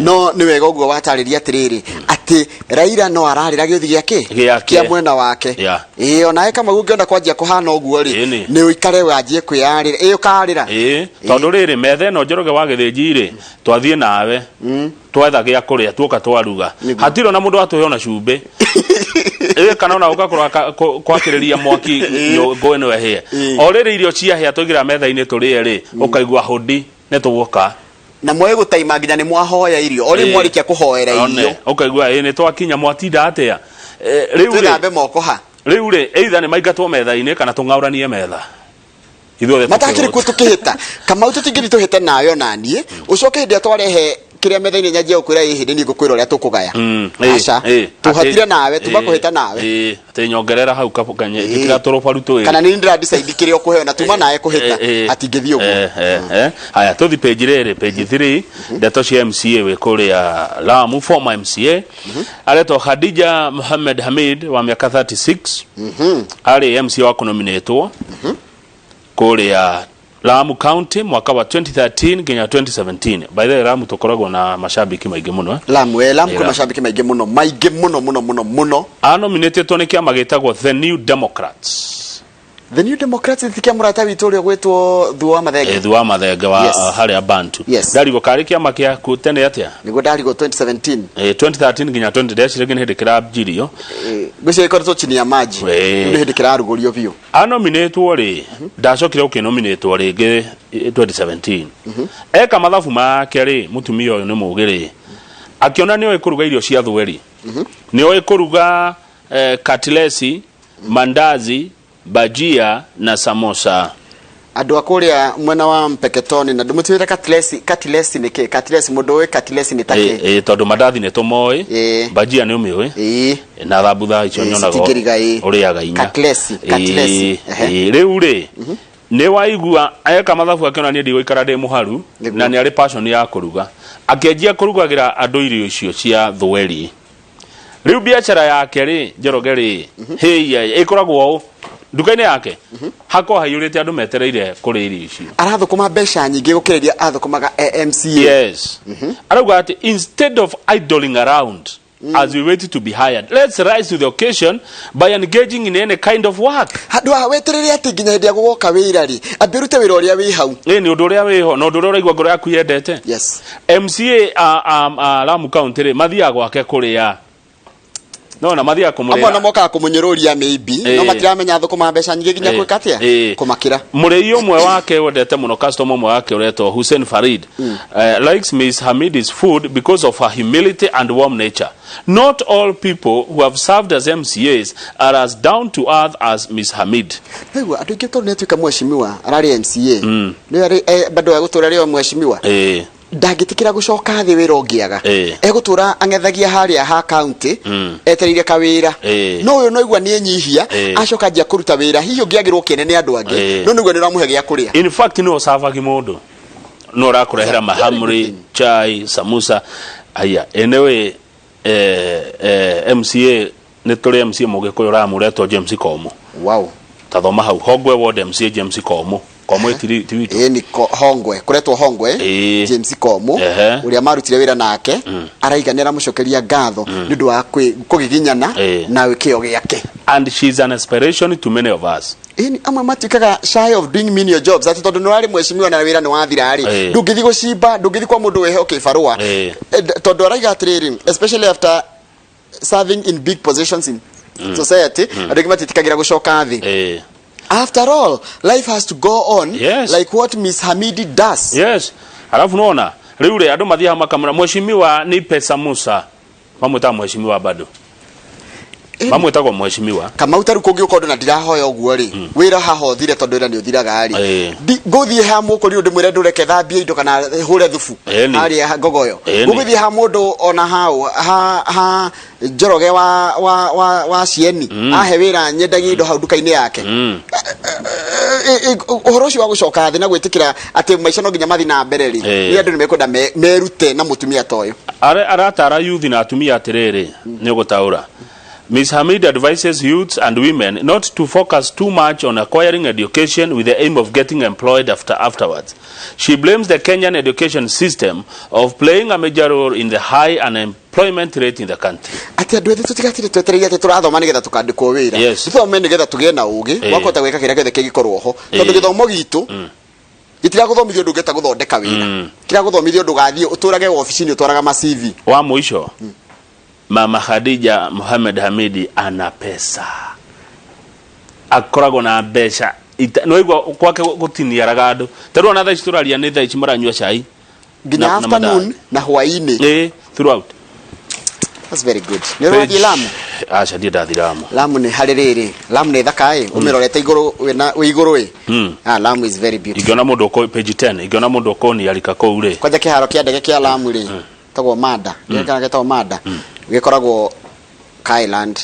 No nĩ wega ũguo watarĩria atĩrĩrĩ, atĩ Raila no ararĩra gĩũthi gĩake Gĩake. kĩa mwena wake. Ĩĩ, onawe Kamau ũngĩona kwanjia kũhana ũguo rĩ, nĩ ũikare wanjie kwĩyarĩra, ĩĩ, ũkarĩra. Ĩĩ, tondũ rĩrĩ, metha ĩno, Njoroge wa Gĩthĩnji rĩ, twathiĩ nawe twetha gĩa kũrĩa, tuoka twaruga, hatirĩ ona mũndũ watũhe ona cumbĩ. Ĩĩ, kana ona ũka kwakĩrĩria mwaki ngũ ĩno ĩhĩe. O rĩrĩ irio ciahĩa twaigĩra metha-inĩ tũrĩe rĩ, ũkaigua hũndi nĩ tũguoka. Na mwoĩ gũtaima nginya nĩ mwahoya irio o rĩu, mwarĩkia kũhoera irio. Ũkaigua ĩĩ nĩ twakinya, mwatinda atĩa? Eh, rĩu rĩ Twĩthambe moko ha. Rĩu rĩ, either nĩ maingatwo metha-inĩ kana tũng'aũranie metha ithuothe. Matakĩrĩ kuo tũkĩhũta. Tũkĩhĩta Kamau, tũtingĩthiĩ tũhĩte nawe ona niĩ, ũcoke hĩndĩ ĩrĩa twarehe kĩrĩa metha-inĩ nyanjie gũkwĩra ĩ hĩndĩ niĩ ngũkwĩra ũrĩa tũkũgaya. Aca, tũhatire nawe, tuma kũhĩta nawe. Ĩĩ, atĩ nyongerera hau njĩkĩra tũrũbaru twĩrĩ. Kana nĩ ndĩra decide kĩrĩa ũkũheo na tuma nawe kũhĩta, hatingĩthiĩ ũguo. Haya, tũthi page rĩrĩ, page 3, ndeto cia MCA wĩ kũrĩa Lamu, former MCA aretwo Khadija Mohamed Hamid wa mĩaka 36, arĩ MCA wa kũnominĩtwo kũrĩa Lamu County mwaka wa 2013 nginya 2017. By the way, Lamu tũkoragwo na mashabiki maingĩ mũno, eh? Lamu, eh, Lamu Ĩĩ, kwĩ Lamu. macambĩki maingĩ mũno, maingĩ mũno mũno mũno mũno. Anominĩtĩtwo nĩ kĩama gĩtagwo The New Democrats. The New Democrats ti kĩa mũrata witũ ũrĩa ũgwĩtwo Thuo wa Mathenge? Eh, Thuo wa Mathenge wa harĩa Bantu. Ndarigwo karĩ kĩama kĩaku tene atĩa? Nĩguo ndarigwo 2017. Eh, 2013 nginya 20 ndeciragia nĩ hĩndĩ kĩranjirio. Eh, ngwĩciria gĩkoretwo chini ya maji. Rĩu nĩ hĩndĩ kĩrarugũrio biũ. Anominĩtwo rĩ, ndacokire gũkĩnominĩtwo rĩngĩ eh, 2017. Eka mathabu make rĩ, mũtumia ũyũ nĩ mũgĩ rĩ, akĩona nĩoĩ kũruga irio cia thweri, nĩoĩ kũruga eh, katilesi, mandazi, bajia na samosa. Andũ a kũrĩa mwena wa Mpeketoni na ndũmũtuĩre katilesi. Katilesi nĩ kĩ? Katilesi, mũndũ ũĩ katilesi nĩ ta kĩ? Ĩ, tondũ mandathi nĩ tũmoĩ, bajia nĩ ũmĩũĩ, na thambutha icio Ĩĩ, nyonaga citingĩriga, ĩĩ. ũrĩaga inya. Katilesi, katilesi, ehe. Ĩĩ, rĩu rĩ, nĩ waigua eka mathabu akĩona niĩ ndigũikara ndĩ mũharu. Na nĩ arĩ passion ya kũruga, akĩanjia kũrugagĩra andũ irio icio cia thweri. Rĩu biacara yake rĩ, Njoroge rĩ, hĩia ĩkoragwo ũũ nduka-inĩ yake hakorwo haiyũrĩte andũ metereire kũrĩa irio icio. Arathũkũma mbeca nyingĩ gũkĩra iria athũkũmaga e MCA. Yes. Arauga atĩ instead of idling around as we wait to be hired, let's rise to the occasion by engaging in any kind of work. Handũ ha weterere atĩ nginya hĩndĩ ya gũgoka wĩra rĩ, ambe ũrute wĩra ũrĩa wĩ hau. Ĩ, nĩ ũndũ ũrĩa wĩho na ũndũ ũrĩa ũraigua ngoro yaku yendete. MCA a, a, a Lamu County rĩ, mathiaga gwake kũrĩa. No na mathiaga Amwe kũmũrĩra. na mokaga kũmũnyũrũria maybe, no matiramenya thũkũma mbeca nyingĩ nginya gwĩka atĩa, kũmakĩra. Mũrĩi ũmwe wake wendete mũno, customer ũmwe wake ũretwo Hussein Farid, likes Miss Hamidi's food because of her humility and warm nature. Not all people who have served as MCAs are as down to earth as Miss Hamid. Rĩu andũ aingĩ tondũ nĩatuĩka mheshimiwa, ararĩ MCA, nĩ arĩ bado egũtũra rĩo mheshimiwa, ndangĩtĩkĩra gũcoka thĩ wĩra ũngĩaga. Egũtũra ang'ethagia harĩa ha county, etereire kawĩra. No ũyũ noigua nĩ enyihia, acoka anjia kũruta wĩra, hihi ũngĩagĩrwo kĩene nĩ andũ angĩ, no nĩguo nĩ ũramũhe gĩa kũrĩa. In fact, nĩ ũcabagi mũndũ no ũrakũrehera mahamri, chai, samusa. Aya, anyway, MCA nĩ tũrĩ MCA mũgĩkũyũ ũramũretwo James Komu. Tathoma hau, Hongwe Ward MCA James Komu. Komu ti witũ. Ĩĩ, nĩ Hongwe, kũretwo Hongwe. James Komu, ũrĩa marutire wĩra nake, araiga nĩ aramũcokeria ngatho nĩ ũndũ wa kũgiginyana na kĩo gĩake. And she is an inspiration to many of us. Ĩni, amwe matuĩkaga shy of doing menial jobs, atĩ tondũ nĩ ũrarĩ mheshimiwa na wĩra nĩ wathira rĩ, ndũngĩthiĩ gũcimba, ndũngĩthiĩ kwa mũndũ wĩheo kĩbarũa. Tondũ araiga atĩrĩrĩ, especially after serving in big positions in society, andũ aingĩ matiĩtĩkagĩra gũcoka thĩ. After all, life has to go on, like what Miss Hamidi does. Yes, alafu nona rĩu rĩ, andũ mathiaga makamũra, "Mheshimiwa, nipe samusa." Mamwĩtaga mheshimiwa bado, mamwĩtagwo mheshimiwa. Kamau, ta rĩu kũngĩũka ũndũ na ndirahoya ũguo rĩ, wĩra haha ũthire, tondũ wĩra nĩ ũthiraga rĩ, ngũthiĩ ha mũkũri ndĩmwĩre ndũreke thambie indo kana hũre thubu harĩa ngogoyo? Ngũgĩthiĩ ha mũndũ ona hau ha Njoroge wa Cieni ahe wĩra nyendagia indo hau nduka-inĩ yake? Ũhoro ũcio wa gũcoka thĩ na gwĩtĩkĩra atĩ maica no nginya mathiĩ na mbere rĩ, nĩ andũ nĩ mekwenda merute na mũtumia ta ũyũ. Aratara youth na atumia atĩrĩrĩ, nĩ ũgũtaũra. Ms. Hamid advises youths and women not to focus too much on acquiring education with the aim of getting employed afterwards. She blames the Kenyan education system of playing a major role in the high unemployment rate in the country. Atĩ andũ ethĩ tũtigatire twetereire atĩ tũrathoma nĩgetha tũkandĩkwo wĩra. Tũthome nĩgetha tũgĩe na ũgĩ wa kũhota gwĩka kĩrĩa gĩothe kĩngĩkorwo ho, tondũ gĩthomo gitũ gĩtiragũthomithia ũndũ ũngĩhota gũthondeka wĩra, kĩragũthomithia ũndũ ũgathiĩ ũtũrage wabici-inĩ ũtwaraga ma CV. Wa mũico, Mama Khadija Mohamed Hamidi ana pesa, akoragwo na mbeca. Nĩwaigua kwake gũtiniaraga andũ, tarĩu ona thaa ici tũraria, nĩ thaa ici maranyua cai nginya na afternoon mandathi. Na hwaĩ-inĩ. Throughout. That's very good. Nĩ ũrathiĩ Lamu? Aca, ndiĩ ndathi Lamu. Lamu nĩ harĩ rĩrĩ, Lamu nĩ thaka ĩ, ũmĩrorete igũrũ wĩna wĩ igũrũ ĩ. Ah, Lamu is very beautiful. Ingĩona mũndũ ũkũ page 10, ingĩona mũndũ ũkũniarika kũu rĩ. Kwanja kĩharo kĩa ndege kĩa Lamu rĩ, tagwo Manda, mm. Gĩtagwo Manda, gĩkoragwo ka island.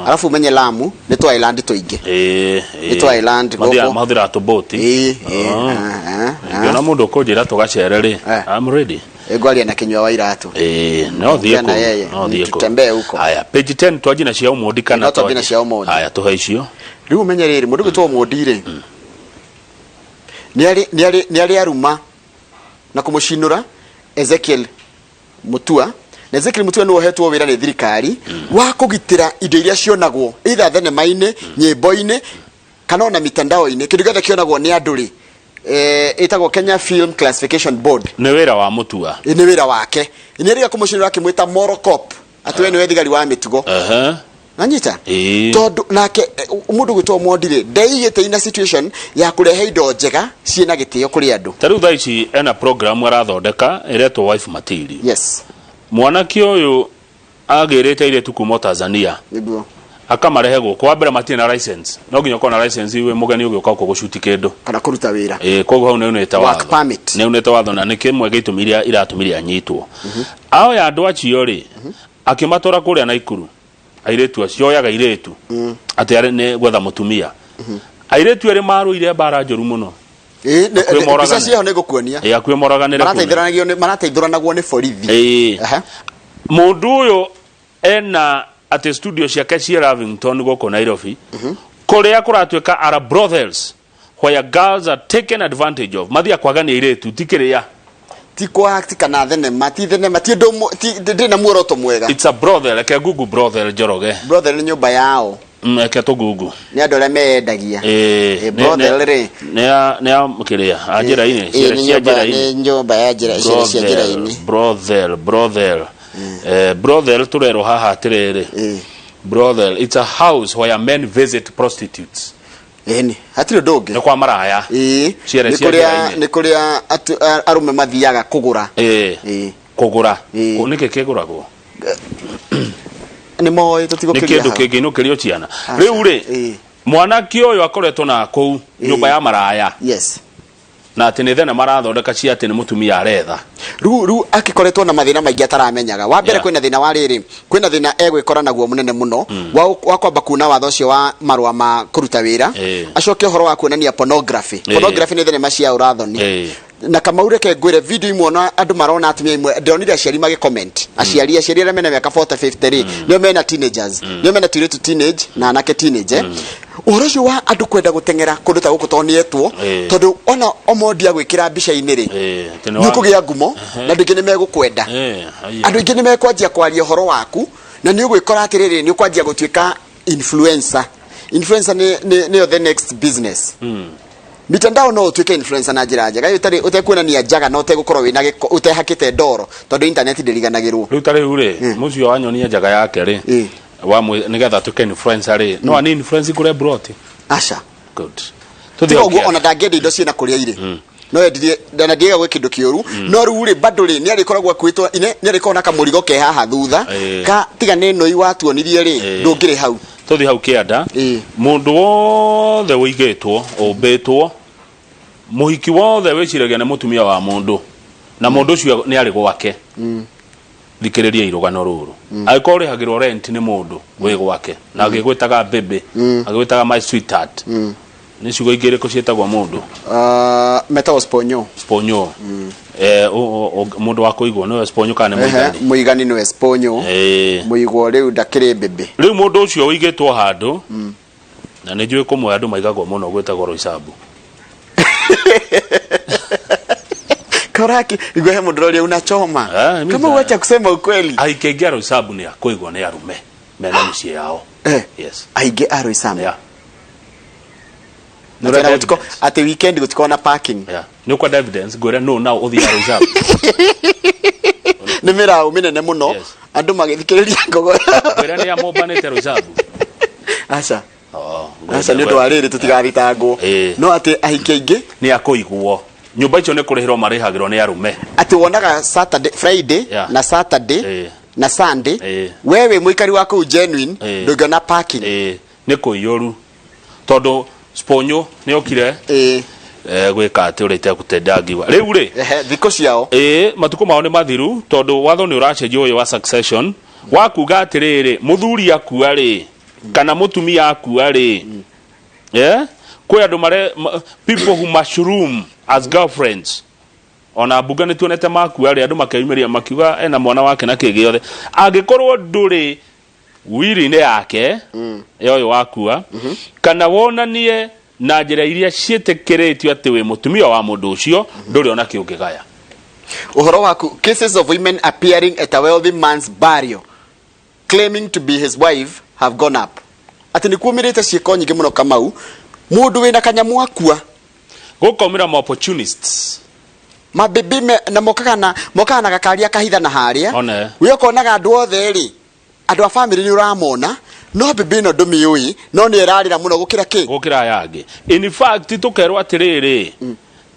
Arabu umenye Lamu nĩ twa island tũingĩ. Nĩ twa island gũkũ. Mahũthĩraga tũboti. Ĩĩ. Ah. Ingĩona mũndũ ũkũnjĩra tũgacere rĩ, I'm ready. Ngwaria na Kinyua wa Iratu. Ĩĩ, no thiĩ Ongea na kũu, yeye. no thiĩ kũu. Tutembee huko. Haya, page 10, twanjie na cia Ũmũndi kana No twambie na twanjie? cia Ũmũndi. Haya, tũhe icio. Rĩu ũmenye rĩrĩ, mũndũ gwĩtwo Ũmũndi rĩ, nĩ arĩ aruma na kũmũcinũra Ezekiel Mutua. Na Ezekiel Mutua nĩwe ũhetwo wĩra nĩ thirikari wa kũgitĩra indo iria cionagwo either thenema-inĩ, nyĩmbo-inĩ, kana ona mitandao-inĩ, kĩndũ gĩothe kĩonagwo nĩ andũ rĩ, ĩtagwo Kenya Film Classification Board. Nĩ wĩra wa Mũtua. Nĩ wĩra wake. Nĩ erĩga kũmũcinũra akĩmwĩta moral cop, atĩ we nĩwe thigari wa mĩtugo. Nanyita? Tondũ nake mũndũ gwĩtwo Mondi rĩ, ndeigĩte ina situation ya kũrehe indo njega ciĩna gĩtĩo kũrĩ andũ. Ta rĩu thaa ici ena program arathondeka ĩretwo Wife Material. Mwanake ũyũ agĩrĩte airĩtu kuma Tanzania, akamarehe gũkũ. Wa mbere, matirĩ na license. No nginya ũkorwo na license wĩ mũgeni ũgĩũka gũkũ gũcuti kĩndũ kana kũruta wĩra. Ĩĩ, koguo hau nĩunĩte Work watho. permit. Nĩunĩte watho, na nĩ kĩmwe gĩa itũmi iria iratũmire anyitwo. Aoya andũ acio rĩ, akĩmatwara kũrĩa Naikuru. Airĩtu acio, oyaga airĩtu atĩ arĩ nĩ gwetha mũtumia. Airĩtu erĩ marũire mbara njũru mũno. Hakuhĩ Mbica moragane. ciao nĩ ngũkuonia. Ĩĩ, hakuhĩ moraganĩre kũu. Marateithũranagwo nĩ borithi. Mũndũ ũyũ ena atĩ studio ciake ciĩ Lavington gũkũ Nairobi, kũrĩa kũratuĩka are brothels where girls are taken advantage of. Mathiaga kwagania airĩtu, ti kĩrĩa. Ti kwa ti kana thenema, ti thenema, ti ũndũ ndĩ na muoroto mwega. It's a brothel. Reke google brothel, Njoroge. Brothel nĩ nyũmba yao. Reke tũgoogle. Nĩ andũ arĩa meyendagia. Brothel rĩ, Nĩ ya kĩrĩa a njĩra-inĩ, nĩ cia nyũmba, njĩra-inĩ. Nĩ nyũmba ya njĩra cia njĩra-inĩ. Brothel, brothel, brothel, tũrerwo haha atĩrĩrĩ, Brothel, it's a house where men visit prostitutes. Ĩni, hatirĩ ũndũ ũngĩ. Nĩ kwa maraya. Ĩĩ. Ciere Nĩ cia kũrĩa njĩra-inĩ. nĩ kũrĩa arũme mathiaga kũgũra. Ĩĩ. Ĩĩ. Kũgũra. Ĩĩ. Nĩkĩ kĩgũragwo? Nĩ moĩ Nĩ tũtigũkĩria kĩndũ hau. kĩngĩinũkĩrio ciana. Aca. Rĩu rĩ, Ĩĩ. mwanake ũyũ akoretwo na kũu nyũmba ya maraya. Yes. Na atĩ nĩ thenema arathondeka cia atĩ nĩ mũtumia aretha. Rĩu akĩkoretwo na mathĩna maingĩ ataramenyaga. Wa mbere, kwĩna thĩna wa rĩrĩ, kwĩna thĩna egwĩkora naguo mũnene mũno wa kwamba kuna watho ũcio wa marũa ma kũruta wĩra, acoke ũhoro wa kuonania pornography. Pornography nĩ thenema cia ũrathoni. Na Kamau, reke ngwĩre, video imwe ona andũ marona atumia imwe, ndĩronire aciari magĩ comment, aciari arĩa mena mĩaka 40, 50 rĩ, nĩo mena teenagers, nĩo mena tuirĩtu teenage na anake teenage, eh. Ũhoro ũcio wa andũ kwenda gũteng'era kũndũ ta gũkũ tonietwo, tondũ ona omondi agwĩkĩra mbica-inĩ rĩ, Atĩ nĩ nĩ ũkũgĩa ngumo na andũ aingĩ nĩ megũkwenda. Haiya. Andũ aingĩ nĩ mekwanjia kwaria ũhoro waku na nĩ ũgwĩkora atĩrĩrĩ, nĩ ũkwanjia gũtuĩka influencer. Influencer nĩyo the next business. Mitandao no ũtuĩke influencer na njĩra njega ĩtarĩ ũtekuonania njaga na ũtegũkorwo wĩna gĩko, ũtehakĩte ndoro, tondũ internet ndĩriganagĩrwo. Rĩu ta rĩu rĩ, mũcio wanyonia njaga yake rĩ, wa nĩgetha atuĩke influencer rĩ, no ani influence kũrĩa broti? Aca. Good. Tũthiĩ Tiga hau ũguo kĩanda. Ona ndangĩenda indo ciĩna kũrĩa irĩ, no endirie na ndiega gwĩ kĩndũ kĩũru, no rĩu rĩ, bado rĩ, nĩ arĩkoragwo akuĩtwo ine, nĩ arĩkoragwo na kamũrigo ke haha thutha. Ka tiga nĩ nũi watuonirie rĩ, ndũngĩrĩ hau. Tũthiĩ hau kĩanda. Mũndũ wothe ũigĩtwo, ũmbĩtwo, mũhiki wothe wĩciragia nĩ mũtumia wa mũndũ na mũndũ ũcio nĩ arĩ gwake, thikĩrĩria irũgano rũrũ. Angĩkorwo ũrĩhagĩrwo rent nĩ mũndũ wĩ gwake na agĩgwĩtaga baby, agĩgwĩtaga my sweetheart, nĩ ciugo ingĩ irĩkũ ciĩtagwo mũndũ? Metagwo sponyo. Sponyo. Mũndũ wa kũigwo nĩwe sponyo kana nĩ mũigani? Mũigani nĩwe sponyo. Mũigwo rĩu ndakĩrĩ mbĩmbĩ. Rĩu mũndũ ũcio ũigĩtwo handũ, na nĩ njũĩ kũmwe andũ maigagwo mũno gwĩtagwo Roysambu. Koraki igwe he mũndũ ũrĩa unachoma. Ah, mimi Kama uacha kusema ukweli. Aingĩ aingĩ a Roysambu nĩ akũigwo nĩ arume mena mĩciĩ yao. Yes. Aingĩ a Roysambu? Yeah. Atĩ ona atĩ weekend gũtikorwo na parking. Yeah. Nĩ ũkwenda evidence ngwĩre no now ũthiĩ Roysambu. Nĩ mĩraũ mĩnene mũno. Yes. Andũ magĩthikĩrĩria ngogo. Ngwĩre nĩ amombanĩte Roysambu. Aca. Oh, Aca, nĩ ũndũ wa rĩrĩ, tũtigathitangwo. No atĩ ahiki aingĩ nĩ akũigwo nyũmba icio nĩ kũrĩhĩrwo marĩhagĩrwo nĩ arume. Atĩ wonaga Saturday, Friday na Saturday na Sunday, we wĩ mũikari wa kũu genuine, ndũngĩona parking. Nĩ kũiyũru tondũ sponyo nĩ okire gwĩka atĩ ũrĩa itekũtendangiwa rĩu rĩ. Ehe, thikũ ciao. Ĩĩ, matukũ mao nĩ mathiru, tondũ watho nĩ ũracenjio ũyũ wa succession wa kuga atĩrĩrĩ, mũthuri akua rĩ, kana mũtumia akua rĩ, kwĩ andũ mare people who mushroom as girlfriends. Ona mbunge nĩ tuonete makua rĩ, andũ makeyumĩria makiuga ena mwana wake na kĩ gĩothe. Angĩkorwo ndũrĩ wiri-inĩ yake ya ũyũ wakua, kana wonanie na njĩra iria ciĩtĩkĩrĩtio atĩ wĩ mũtumia wa mũndũ ũcio, ndũrĩ ona kĩ ũngĩgaya. Ũhoro waku, cases of women appearing at a wealthy man's burial claiming to be his wife have gone up. Atĩ nĩ kuumĩrĩte ciĩko nyingĩ mũno, Kamau, mũndũ wĩna kanyamũ akua, gũkaumĩra ma opportunists. Mabibi na mokaga na gakari akahitha na harĩa. One. We ũkonaga andũ othe rĩ, andũ a family nĩ ũramona, no bibi ĩno ndũmĩũĩ, no nĩ ĩrarĩra mũno gũkĩra kĩ. Gũkĩra aya angĩ. In fact, tũkerwo atĩrĩrĩ,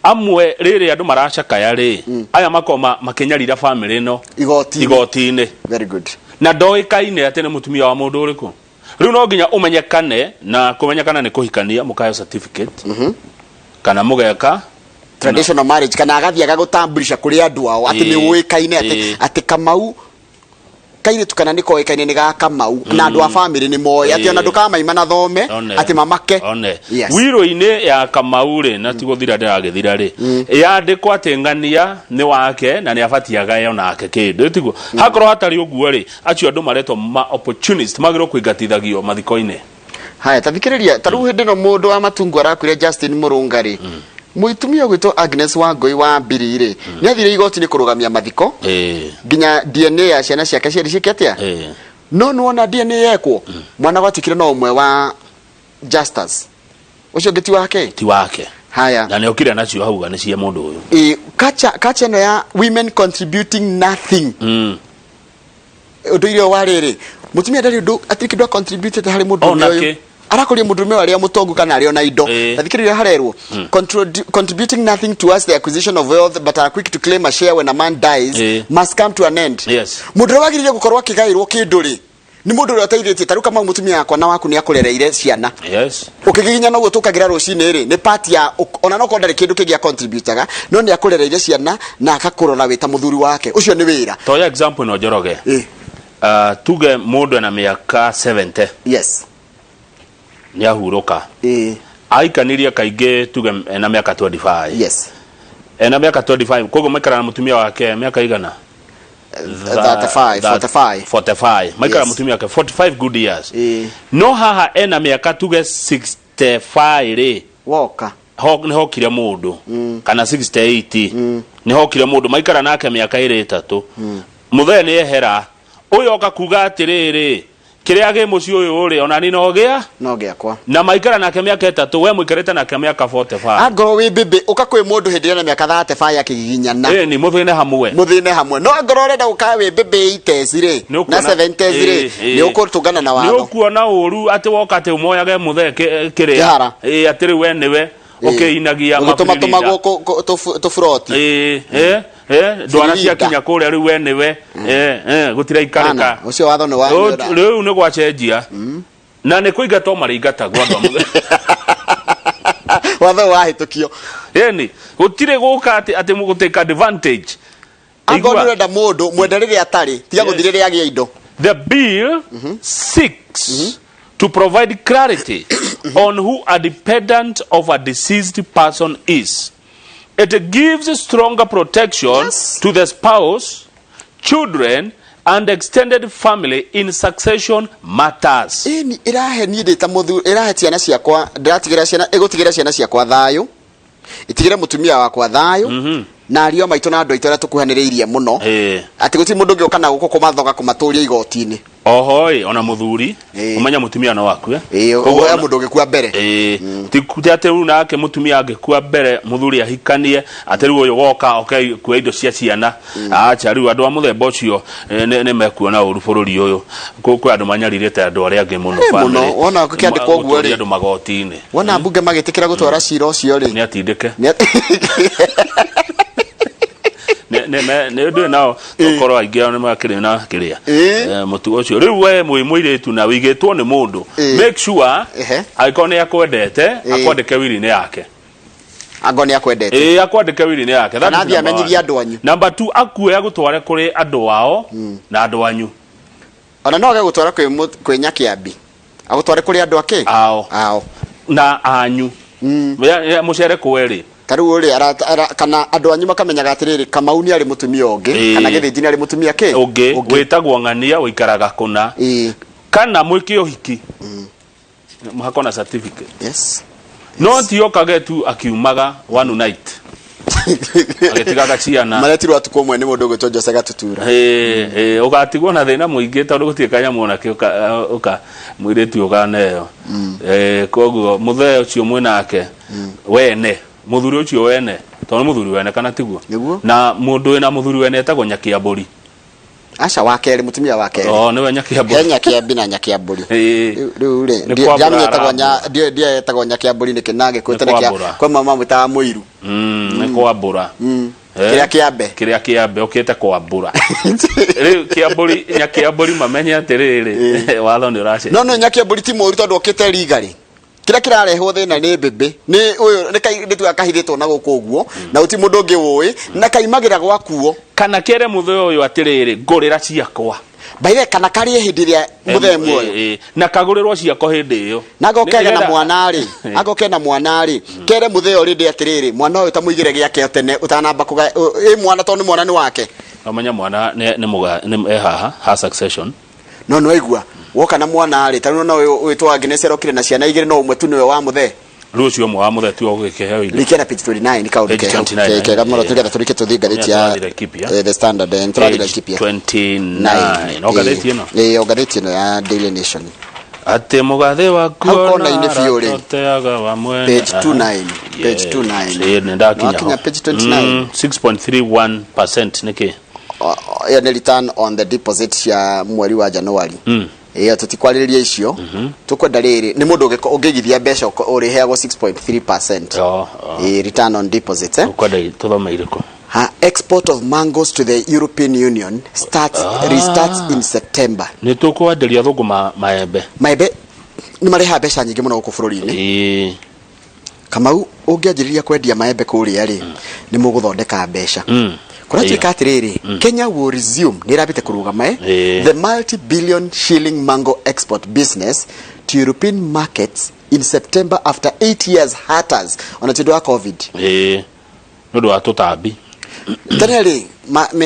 amwe rĩrĩ andũ maracakaya rĩ, aya makoma makĩnyarira family ĩno igoti-inĩ. Igoti-inĩ. Very good. Na ndoĩkaine atĩ nĩ mũtumia wa mũndũ ũrĩkũ. Rĩu no nginya ũmenyekane, na kũmenyekana nĩ kũhikania, mũkaheo certificate kana mũgeka traditional marriage, kana agathiĩ agagũtamburisha kũrĩ andũ ao atĩ nĩ ũĩkaine atĩ atĩ Kamau kairĩtu kana nĩ koĩkaine nĩ ga Kamau, na andũ a family nĩ moĩ atĩ ona ndũkamaima na thome. One. Atĩ mamake. One. Yes. Wiro-inĩ ya Kamau rĩ, na ti gũthira ndĩragĩthira rĩ, yandĩkwo atĩ ng'ania nĩ wake na nĩ abatiĩ agae onake kĩndũ, tiguo? Hakorwo hatarĩ ũguo rĩ, acio andũ maretwo ma opportunist magĩrĩirwo kũingatithagio mathiko-inĩ. Haya, tathikĩrĩria, ta rĩu hĩndĩ ĩno mũndũ wa matungu arakuire, Justin Mũrũnga rĩ, mũtumia ũgwĩtwo Agnes Wangũi wa Mbiri rĩ, nĩ athire igoti-inĩ kũrũgamia mathiko nginya DNA ya ciana ciake cierĩ ciĩke atĩa. No nĩwona DNA yekwo, mwana gwatuĩkire no ũmwe wa Justus, ũcio ũngĩ ti wake. Ti wake. Haya. Na nĩ okire nacio hauga nĩ cia mũndũ ũyũ. Ĩ, kacha ĩno ya women contributing nothing, ũndũ iria wa rĩrĩ, Mutumia ndarĩ ũndũ atirĩ kĩndũ acontributed harĩ mũndũrũme Ona ũyũ. kĩ. Arakoria mũndũrũme ũyũ arĩ o mũtongu kana arĩ o na indo. Ĩĩ. Na thikĩrĩria harerwo, "Contributing nothing towards the acquisition of wealth but are quick to claim a share when a man dies Ĩĩ. must come to an end." Mũndũ ũrĩa wagĩrĩire gũkorwo akĩgaĩrwo kĩndũ rĩ, nĩ mũndũ ũrĩa ũteithĩtie. Ta rĩu Kamau, mũtumia wakwa na waku nĩ akũrereire ciana. Ũkĩgiginya noguo tũkagĩra rũcinĩ rĩ, nĩ part ya ona no korwo ndarĩ kĩndũ kĩngĩ acontributaga, no nĩ akũrereire ciana na akakũrora wĩ ta mũthuri wake. Ũcio nĩ wĩra. Toya example ĩno, Njoroge. Tuge mũndũ ena mĩaka 70. Nĩ ahurũka. Aikanirie kaingĩ, tuge ena mĩaka 25. Ena mĩaka 25, koguo maikara na mũtumia wake mĩaka igana? 35, 45. 45 maikara. Mũtumia wake 45 good years. No haha ena mĩaka tuge 65 rĩ, woka nĩ hokire mũndũ, kana 68 nĩ hokire mũndũ, maikara nake mĩaka ĩrĩ ĩtatũ, mũthee nĩ ehera. Ũyũ oka kuga atĩrĩrĩ, kĩrĩa gĩ mũciĩ ũyũ rĩ, ona ni no gĩa no gĩakwa. Na maikara nake mĩaka 3, we mũikarĩte nake mĩaka 45. Angorwo wĩ mbĩmbĩ, ũka kwĩ mũndũ hĩndĩ ĩrĩa na mĩaka 35 akĩgiginyana. Ĩĩ, ni mũthĩne hamwe. Mũthĩne hamwe. No angorwo ũrenda gũkaa wĩ mbĩmbĩ 80s rĩ, Nĩ na ũkuona- 70s rĩ, Ĩĩ, nĩ ũkũtũngana na nĩ watho. ũkuona ũru atĩ woka atĩ ũmoyage mũthee kĩrĩa. Kĩhara. Ĩĩ, atĩ rĩu we nĩwe ũkĩinagia. Ũgĩtũmatũmagwo tũburoti. Ĩĩ, ĩĩ, ĩĩ, ndwara Cirinda. ciakinya kũrĩa rĩu we nĩwe ĩĩ, ĩĩ, gũtiraikarĩka. Ana, ũcio watho nĩ wa Rĩu nĩ gwacenjia na nĩ kũingatwo marĩingatagwo andũ a mũthee. Watho ũyũ wahĩtũkio. Ĩni gũtirĩ gũka atĩ mũgũtake advantage. Angorwo Igua. nĩ ũrenda mũndũ, mwende rĩrĩa atarĩ, tiga gũthiĩ rĩrĩa agĩa indo. The bill seeks to provide clarity on who a dependent of a deceased person is. It gives stronger protection to the spouse, children, and extended family in succession matters. Ĩni, ĩrahe niĩ ndĩ ta mũthuri, ĩrahe ciana ciakwa, ndĩratigĩra ciana, ĩgũtigĩra ciana ciakwa thayũ, ĩtigĩre mũtumia wakwa thayũ, na ariũ a maitũ na andũ aitũ arĩa tũkuhanĩrĩirie mũno, atĩ gũtirĩ mũndũ ũngĩ ũka na gũkũ kũmathoga, kũmatũria igoti-inĩ. Oho ĩ, ona mũthuri ũmenya mũtumia no akue. Koguo Oya mũndũ ũngĩkua mbere. Ĩĩ, ti ti atĩ rĩu nake mũtumia angĩkua mbere mũthuri ahikanie, atĩ rĩu ũyũ woka oke kua indo cia ciana. Acha, rĩu andũ a mũthemba ũcio nĩ mekuona ũru bũrũri ũyũ. Kwĩ andũ manyarirĩte andũ arĩa angĩ mũno. Mũno. Family. Wona gũkĩandĩkwo ũguo Gũtũria rĩ. andũ magoti-inĩ. Wona mbunge magĩtĩkĩra gũtwara cira ũcio rĩ, nĩ atindĩke. Nĩ Nĩ ndũĩ nao ũkorwo aingĩ ao nĩ makĩrĩ na kĩrĩa mũtugo ũcio. Rĩu we mwĩ mũirĩtu na wĩigĩtwo nĩ mũndũ, make sure angĩkorwo nĩ akwendete, akwandĩke wili-inĩ yake. Angorwo nĩ akwendete. Ĩĩ, akwandĩke wili-inĩ yake. That Kana is athiĩ number amenyithie one. andũ anyu. Number two, akue agũtware kũrĩ andũ ao na andũ anyu. Ona no age gũtwara kwĩ nyakĩambi, agũtware kũrĩ andũ ake. Ao. Ao. Na anyu. Mũcere kwerĩ. Ta rĩu rĩ, kana andũ anyu makamenyaga atĩrĩrĩ, Kamau nĩ arĩ mũtumia ũngĩ, kana Gĩthĩnji nĩ arĩ mũtumia kĩ ũngĩ wĩtagwo ng'ania ũikaraga kũna, kana mwĩke ũhiki, mũhako na certificate. No ti okage tu akiumaga one night agĩtigaga ciana. Maretirwo atukũ ũmwe nĩ mũndũ ũgwĩtwo Jose Gatutura. Ĩĩ, ĩĩ, ũgatigwo na thĩna mũingĩ tondũ gũtirĩ kanyamũ onakĩ ũka mũirĩtu ũkaneo. Koguo mũthee ũcio mwĩnake wene, mũthuri ũcio wene, tondũ nĩ mũthuri wene, kana tiguo? Nĩguo. Na mũndũ wĩna mũthuri wene etagwo nyakĩambũri. Aca, wa kerĩ, mũtumia wa kerĩ. O nĩwe nyakĩambũri. He nyakĩambi na nyakĩambũri. Rĩu rĩ, Nĩ kwambũra. Ndiamenya etagwo nya Arambũra. ndietagwo nyakĩambũri nĩkĩ na gĩkũyũ Nĩ tene kĩa kwambũra. kwa mama mwĩtaga mũiru. Nĩ kwambũra. Kĩrĩa kĩambe. Kĩrĩa kĩambe ũkĩte kwambũra. Rĩu kĩambũri, nyakĩambũri, mamenye atĩrĩrĩ, watho nĩ ũracenjia. No nyakĩambũri ti mũru tondũ okĩte rigarĩ. Kĩrĩa kĩrarehwo thĩna nĩ mbĩmbĩ nĩ ũyũ, nĩ nĩ tuga kahithĩtwo na gũkũ ũguo na gũtirĩ mũndũ ũngĩ ũĩ na kaimagĩra gwakuo. Kana kere mũthee ũyũ atĩrĩrĩ, ngũrĩra ciakwa. By kana karĩe hĩndĩ ĩrĩa mũthee muoyo. Na kagũrĩrwo ciakwa hĩndĩ ĩyo. Na agoke na mwana rĩ, agoke na mwana rĩ, kere mũthee ũrĩ ndĩ atĩrĩrĩ, mwana ũyũ ta mũigĩre gĩake tene ũtanamba kũgaya ĩ mwana, tondũ nĩ mwana nĩ wake. Amenya mwana nĩ mũga nĩ e haha ha succession. No nĩwaigua woka na mwana rĩ, ta rĩu no wĩtwo Agnes arokire na ciana igĩrĩ, no ũmwe tu nĩwe wa mũthee. Rĩu ũcio ũmwe wa mũthee tiwe ũgĩkĩheo indo. Rikia na page 29 kaundu Page 29, kega mũno, tũgetha tũrike tũthiĩ ngathĩti ya Tũrathiĩ Laikipia. The Standard, tũrathiĩ Page Laikipia. 29 o ngathĩti ĩno. Ĩĩ, o ngathĩti ĩno ya Daily Nation. Atĩ mũgathĩ waku Hau kona-inĩ biũ rĩ. toteaga wa mwene. Page 29, page 29. Ĩĩ, nĩ ndakinya Wakinya ho. page 29. 6.31% nĩkĩ? Ĩyo nĩ return on the deposit cia mweri wa January. Ĩyo tũtikwarĩrĩria icio. Tũkwenda rĩrĩ, nĩ mũndũ ũngĩigithia mbeca ũrĩheagwo 6.3%. Oh, oh. Ĩĩ, return on deposit, eh? Ũkwenda tũthome irĩkũ? Ha, export of mangoes to the European Union starts restarts in September. Nĩ tũkwenderia athũngũ maembe. Maembe nĩ marehaga mbeca nyingĩ mũno gũkũ bũrũri-inĩ. Kamau, ũngĩanjĩrĩria kwendia maembe kũrĩa rĩ, nĩ mũgũthondeka mbeca. Kũratuĩka atĩrĩrĩ, Kenya will resume, nĩ ĩrambĩte kũrũgama, eh? The multi-billion shilling mango export business to European markets in September after 8 years hiatus ona ti ũndũ wa COVID. Ĩĩ, nĩ ũndũ wa tũtambi. Tene rĩ,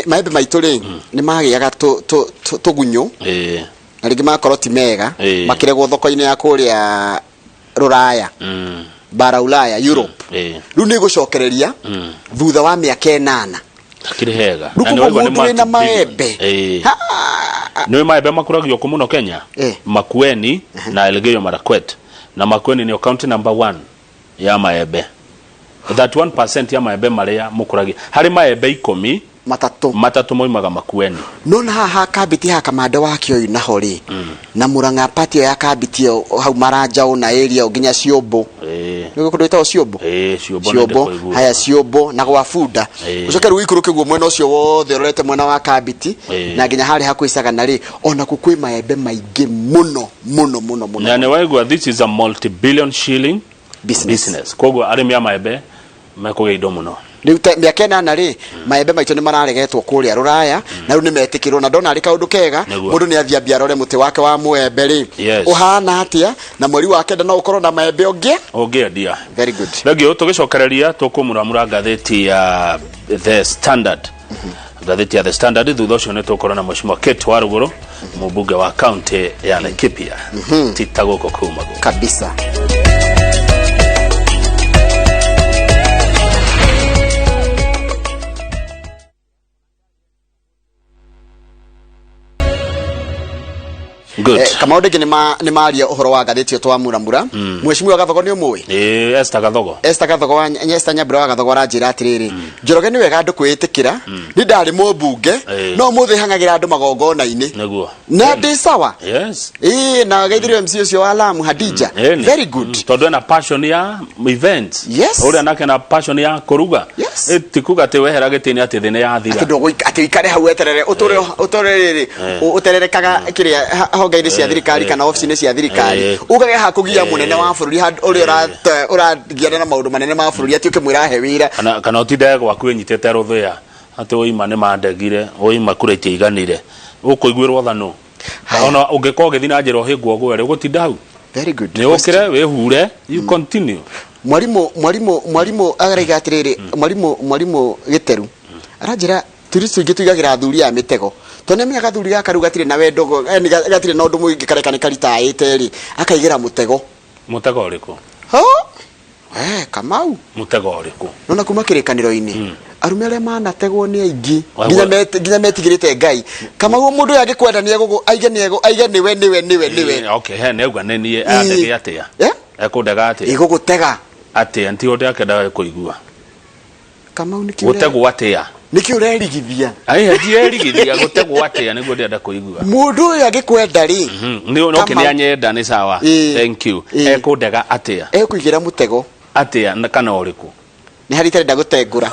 maembe maitũ rĩ, nĩ magĩaga tũgunyũ na rĩngĩ magakorwo ti mega, makĩregwo thoko-inĩ ya kũrĩa rũraya, bara Ulaya, Europe. Rĩu nĩ gũcokereria thutha wa mĩaka 8. Hakĩrĩ hega. Rĩu Na nĩ koguo waigua nĩ mũndũ wĩna multi-billion. maembe. Ha! Nĩ maembe makũragio kũ mũno Kenya? Makueni na Elgeyo Marakwet. Na Makueni nĩyo county number 1 ya maembe. 31% ya maembe marĩa mũkũragia. Harĩ maembe 10, 3. 3 moimaga Makueni. No na haha kambiti ha Kamande wa Kĩoyu naho rĩ, na Murang'a part ĩyo ya kambiti ĩyo hau Maranjaũ na area ĩyo nginya Ciũmbũ. Nĩ kũndũ gwĩtagwo Ciũmbũ? Ĩĩ, Ciũmbũ nĩ Ciũmbũ. ndĩkũigua. Haya, Ciũmbũ na gwa Bunda. Ũcoke rĩu ũikũrũke ũguo mwena ũcio wothe ũrorete mwena wa kambiti, na nginya harĩa hakuhĩ Sagana rĩ, ona kuo kwĩ maembe maingĩ mũno mũno mũno mũno. Na nĩ waigua this is a multi-billion shilling business. Business. Koguo arĩmi a maembe mekũgĩa indo mũno. Rĩu mĩaka 8 rĩ, maembe maitũ nĩ mararegetwo kũrĩa rũraya, na rĩu nĩ metĩkĩrwo, na ndona arĩ kaũndũ kega. Mũndũ nĩ athiĩ ambie arore mũtĩ wake wa mũembe rĩ, ũhana atĩa, na mweri wa 9 no ũkorwo na maembe ũngĩ ũngĩendia. Very good. Thengio. Tũgĩcokereria tũkũmuramura ngathĩti ya The Standard. Ngathĩti ya The Standard, thutha ũcio nĩ tũkorwo na Mheshimiwa Kate Warugũrũ, mũmbunge wa kaunti ya Laikipia. Tita gũkũ kuma gũkũ. Kabisa. Good. Kamau, ndĩngĩ nĩ maria ũhoro wa ngathĩti ĩyo twamuramura. Mheshimiwa Gathogo nĩ ũmũĩ? Ĩĩ, Esther Gathogo. Esther Gathogo wa Esther Nyambura wa Gathogo aranjĩra atĩrĩrĩ, Njoroge, nĩ wega andũ kwĩĩtĩkĩra, nĩ ndarĩ mũmbunge, no mũthĩ hang'agĩra andũ magongona-inĩ na ndĩ sawa. Ĩĩ, na geithirio MC ũcio wa Lamu, Hadija. Very good. Tondũ ena passion ya events. Ũrĩa nake na passion ya kũruga. Ti kuga atĩ wehera gĩtĩ-inĩ atĩ thĩ nĩ yathira. Atĩ atĩ ũikare hau weterere ũtũre ũtũre rĩrĩ ũtererekaga kĩrĩa honge-inĩ cia thirikari kana obici-inĩ cia thirikari, ugage hakũgia mũnene wa bũrũri ũrĩa ũragiana na maũndũ manene ma bũrũri, atĩ ũkĩmwĩra he wĩra. Kana ũtinde gwaku wĩnyitĩte rũthĩa atĩ ũima nĩ mandegire, ũima kura itiaiganire, ũkũiguĩrwo tha nũ? Haya. Ona ũngĩkorwo ũgĩthiĩ na njĩra ũhĩngwo ũgwe rĩ, ũgũtinda hau? Very good Nĩ ũkĩre wĩhure, you continue. Mwarimũ araiga atĩrĩrĩ, mwarimũ Gĩteru aranjĩra turisti tũingĩ tũigagĩra athuri a mĩtego, tondũ nĩamenya gathuri gaka rĩu gatirĩ na wendo, yani gatirĩ na ũndũ mũingĩ, kareka nĩ karitaĩte rĩ, akaigĩra mũtego. Mũtego ũrĩkũ? Ho! Eh, Kamau. Mũtego ũrĩkũ? Nona kuma kĩrĩkanĩro-inĩ, arũme arĩa manategwo nĩ aingĩ, nginya metigĩrĩte Ngai. Kamau, mũndũ ũyũ angĩkwenda nĩ egũgũ aige nĩ egũ aige nĩwe nĩwe nĩwe nĩwe. Okay, he nĩ auga nĩ niĩ, andege atĩa? Ekũndega atĩa? Ĩgũgũtega. Atĩa? Ntigo ndĩrakĩendaga kũigua. Kamau, nĩkĩ Gũtegwo atĩa? Nĩkĩ ũrerigithia? Ai, ndirerigithia. Gũtegwo atĩa nĩguo ndĩrenda kũigua. Mũndũ ũyũ angĩkwenda rĩ, Nĩ okay, Kamau. nĩ anyenda, nĩ sawa. Thank you. Ekũndega atĩa? Ekũigĩra mũtego. Atĩa na kana ũrĩkũ? Nĩ harĩa itarenda gũtengũra.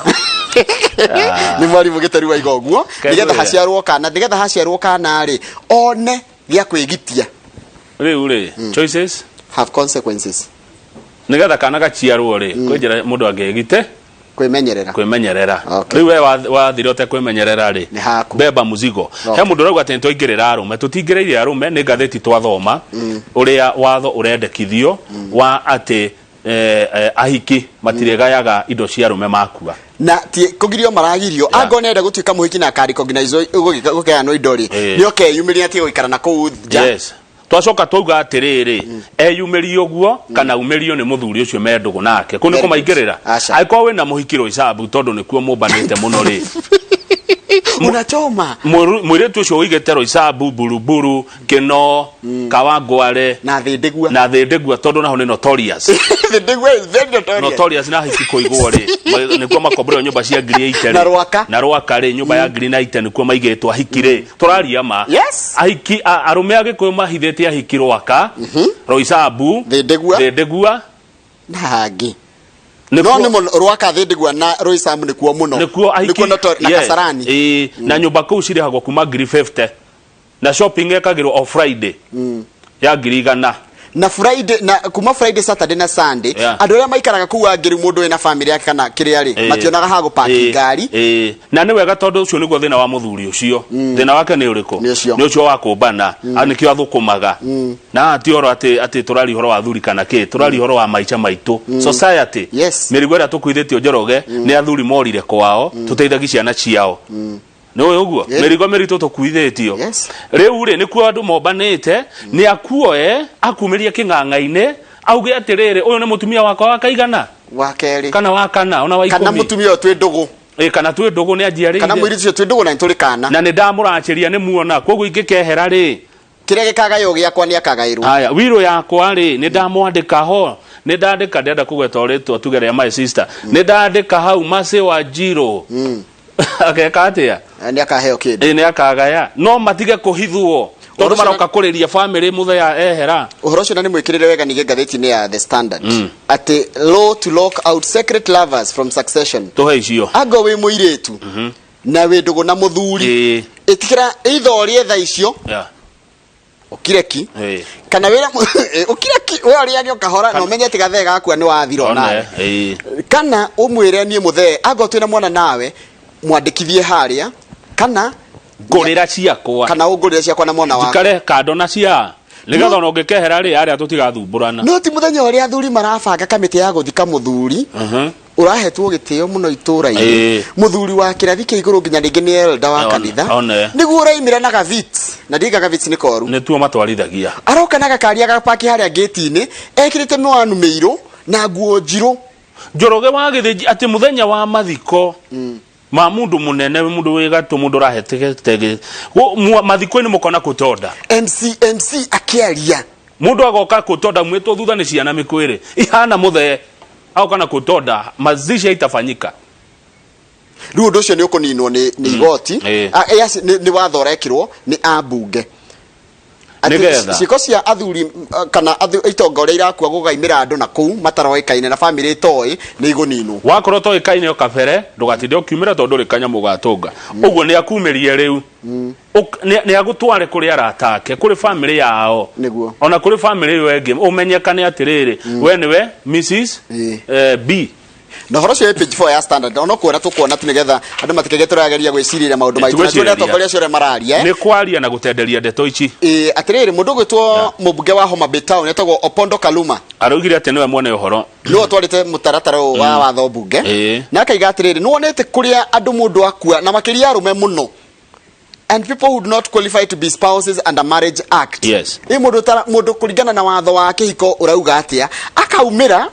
Nĩ mwarimũ Gĩteru waiga ũguo, nĩgetha Kegwĩre. haciarwo kana, nĩgetha haciarwo kana rĩ, one gĩa kwĩgitia. Rĩu rĩ, choices have consequences. Nĩgetha kana gaciarwo rĩ, kwĩ njĩra mũndũ angĩgite Kwĩmenyerera. Kwĩmenyerera. Rĩu we wathire ũtekwĩmenyerera rĩ, Nĩ haku. Beba muzigo. He mũndũ ũrauga atĩ nĩtwaingĩrĩra arũme. Tũtingĩrĩire arũme, nĩ ngathĩti twathoma ũrĩa watho ũrendekithio wa atĩ ahiki matirĩgayaga indo cia arũme makua. Na ti kũgirio maragirio. Angorwo nĩarenda gũtuĩka mũhiki na akarecognize gũkeanwo indo rĩ, nĩ okeyumĩria, atige gũikara na kũu nja. Yes, twacoka twauga atĩrĩrĩ, eyumĩrie ũguo kana umĩrio nĩ mũthuri ũcio me ndũgũ nake, kũu nĩ Very good. kũmaingĩrĩra. Aca. Angĩkorwo wĩna mũhiki Roysambu, tondũ nĩkuo mũmbanĩte mũno rĩ, Unachoma. Mũirĩtu ũcio ũigĩte Roysambu, Buruburu, Kĩno, Kawangware na Thĩndĩgua. Na Thĩndĩgua, tondũ naho nĩ notorious. Thĩndĩgua is very notorious. Notorious na hiki kũigwo rĩ, nĩkuo makomborerwo nyũmba cia ngiri 80 rĩ. Na Rwaka. Na Rwaka rĩ, nyũmba ya ngiri 90 nĩkuo maigĩtwo ahiki rĩ. Tũraria ma. Ahiki arũme a Gĩkũyũ mahithĩte ahiki Rwaka, Roysambu, Thĩndĩgua. Thĩndĩgua. Na hangĩ no nĩ mũno Rwaka, Thĩndĩgua na Roysambu nĩkuo mũno. Nĩkuo ahiki. Nĩkuo na Kasarani. Ĩĩ, na nyũmba kũu cirĩhagwo kuma ngiri 50 na shopping ĩkagĩrwo o Friday ya 100,000. Na Friday, na kuma Friday, Saturday na Sunday, andũ arĩa maikaraga kũu angĩ rĩu, mũndũ wĩna family yake kana kĩrĩa rĩ, mationaga ha gũpaki ngari. Ĩĩ. Na nĩ wega, tondũ ũcio nĩguo thĩna wa mũthuri ũcio. Thĩna wake nĩ ũrĩkũ? Nĩ ũcio. Nĩ ũcio wa kũmbana. Ah, nĩkĩo athũkũmaga na ti ũhoro atĩ tũraria ũhoro wa athuri kana kĩ, tũraria ũhoro wa maica maitũ, society. Mĩrigo ĩrĩa tũkuithĩtio, Njoroge, nĩ athuri morire kwao tũteithagie ciana ciao. Nĩ ũĩ ũguo? Mĩrigo mĩritũ tũkuithĩtio. Rĩu rĩ, nĩkuo andũ mombanĩte nĩ akuoe akumĩrie kĩng'ang'a-inĩ, auge atĩrĩrĩ, ũyũ nĩ mũtumia wakwa wa kaigana, wa kerĩ kana wa kana, ona wa kana 10. Mũtumia ũyũ twĩ ndũgũ. Ĩ, kana twĩ ndũgũ, nĩ anjiarĩire. Kana mũirĩtu ũcio twĩ ndũgũ na nĩ tũrĩ kana. Na nĩ ndamũracĩria, nĩ muona, koguo ingĩkehera rĩ, kĩrĩa gĩkagaywo gĩakwa nĩ akagaĩrwo. Haya, wiro yakwa rĩ, nĩ ndamwandĩka ho, nĩ ndandĩka, ndĩrenda kũgweta rĩtwa tuge rĩa my sister, nĩ ndandĩka hau Mercy wa Njirũ ageka atĩa? Nĩ akaheo kĩndũ. Ĩ, nĩ akagaya, no matige kũhithwo tondũ maroka kũrĩria famĩlĩ mũthenya ehera. Ũhoro ũcio na nĩ mwĩkĩrĩre wega ningĩ ngathĩti-inĩ ya The Standard, atĩ law to lock out secret lovers from succession. Tũhe icio. Ango wĩ mũirĩtu na wĩ ndũgũ na mũthuri, ĩtĩkĩra either ũrĩe tha icio ũkire ki, kana wĩre ũkire ki, we ũrĩage o kahora na ũmenye atĩ gathee gakua nĩ wathira. One, onawe kana ũmwĩre niĩ mũthee ango twĩna mwana nawe, mwandĩkithie harĩa, kana ngũrĩra ciakwa. Kana ũngũrĩre ciakwa na mwana wakwa. Njikare kando na cia nĩgetha ona ũngĩkehera rĩ, arĩa tũtigathumbũrana. No ti mũthenya ũrĩa athuri marabanga kamĩtĩ ya gũthika mũthuri ũrahetwo gĩtĩo mũno itũra-inĩ, mũthuri wa kĩrathi kĩa igũrũ, nginya rĩngĩ nĩ elder wa kanitha, one. nĩguo ũraimĩra na gavit, na ndiga gavit nĩ koru. Nĩtuo matwarithagia. Aroka na gakari agapaki harĩa ngĩti-inĩ, ekĩrĩte mĩwanu mĩirũ na nguo njirũ. Njoroge wa Gĩthĩnji, atĩ mũthenya wa mathiko ma mũndũ mũnene, mũndũ wĩ gatũ, mũndũ ũrahetete mathiko-inĩ, mũkona kũtonda. MC MC akĩaria. Mũndũ agoka kũtonda mwĩtwo thutha nĩ ciana mĩkwĩrĩ ihana mũthee, agoka na kũtonda, mazishi itafanyika. Rĩu ũndũ ũcio nĩ ũkũninwo nĩ igoti. Ah, yes, nĩ watho ũrekĩrwo nĩ ambunge atĩ Nĩgetha. ciĩko cia athuri kana itonga ũrĩa irakua gũgaimĩra andũ na kũu mataroĩkaine na bamĩrĩ ĩtoĩ nĩ igũninwo. Wakorwo toĩkaine o kabere, ndũgatinde ũkiumĩra tondũ ndũrĩ kanyamũ gatũnga ũguo. Nĩ akumĩrie rĩu, nĩ agũtware kũrĩ arata ake, kũrĩ famĩlĩ yao, ona kũrĩ famĩlĩ ĩyo ĩngĩ, ũmenyekane atĩrĩrĩ, we nĩwe Mrs B. Na ũhoro ũcio wĩ page 4 ya Standard, ona kuona tũkuona tu nĩgetha andũ matikage tũrageria gwĩcirĩria maũndũ maitũ na tuone Tigwĩcirĩria. Atongoria acio ũrĩa mararia, eh. Nĩ kwaria na gũtenderia ndeto ici. Ĩ, atĩrĩrĩ, mũndũ ũgwĩtwo mũmbunge wa Homa Bay Town etagwo Opondo Kaluma Araugire atĩ nĩwe mwene ũhoro. Nĩwe ũtwarĩte mũtaratara ũyũ wa watho mbunge, na akaiga atĩrĩrĩ, nĩwonete kũrĩa andũ mũndũ akua, na makĩria arũme mũno, and people who do not qualify to be spouses under Marriage Act. Ĩ, mũndũ kũringana na watho wa kĩhiko ũrauga atĩa, akaumĩra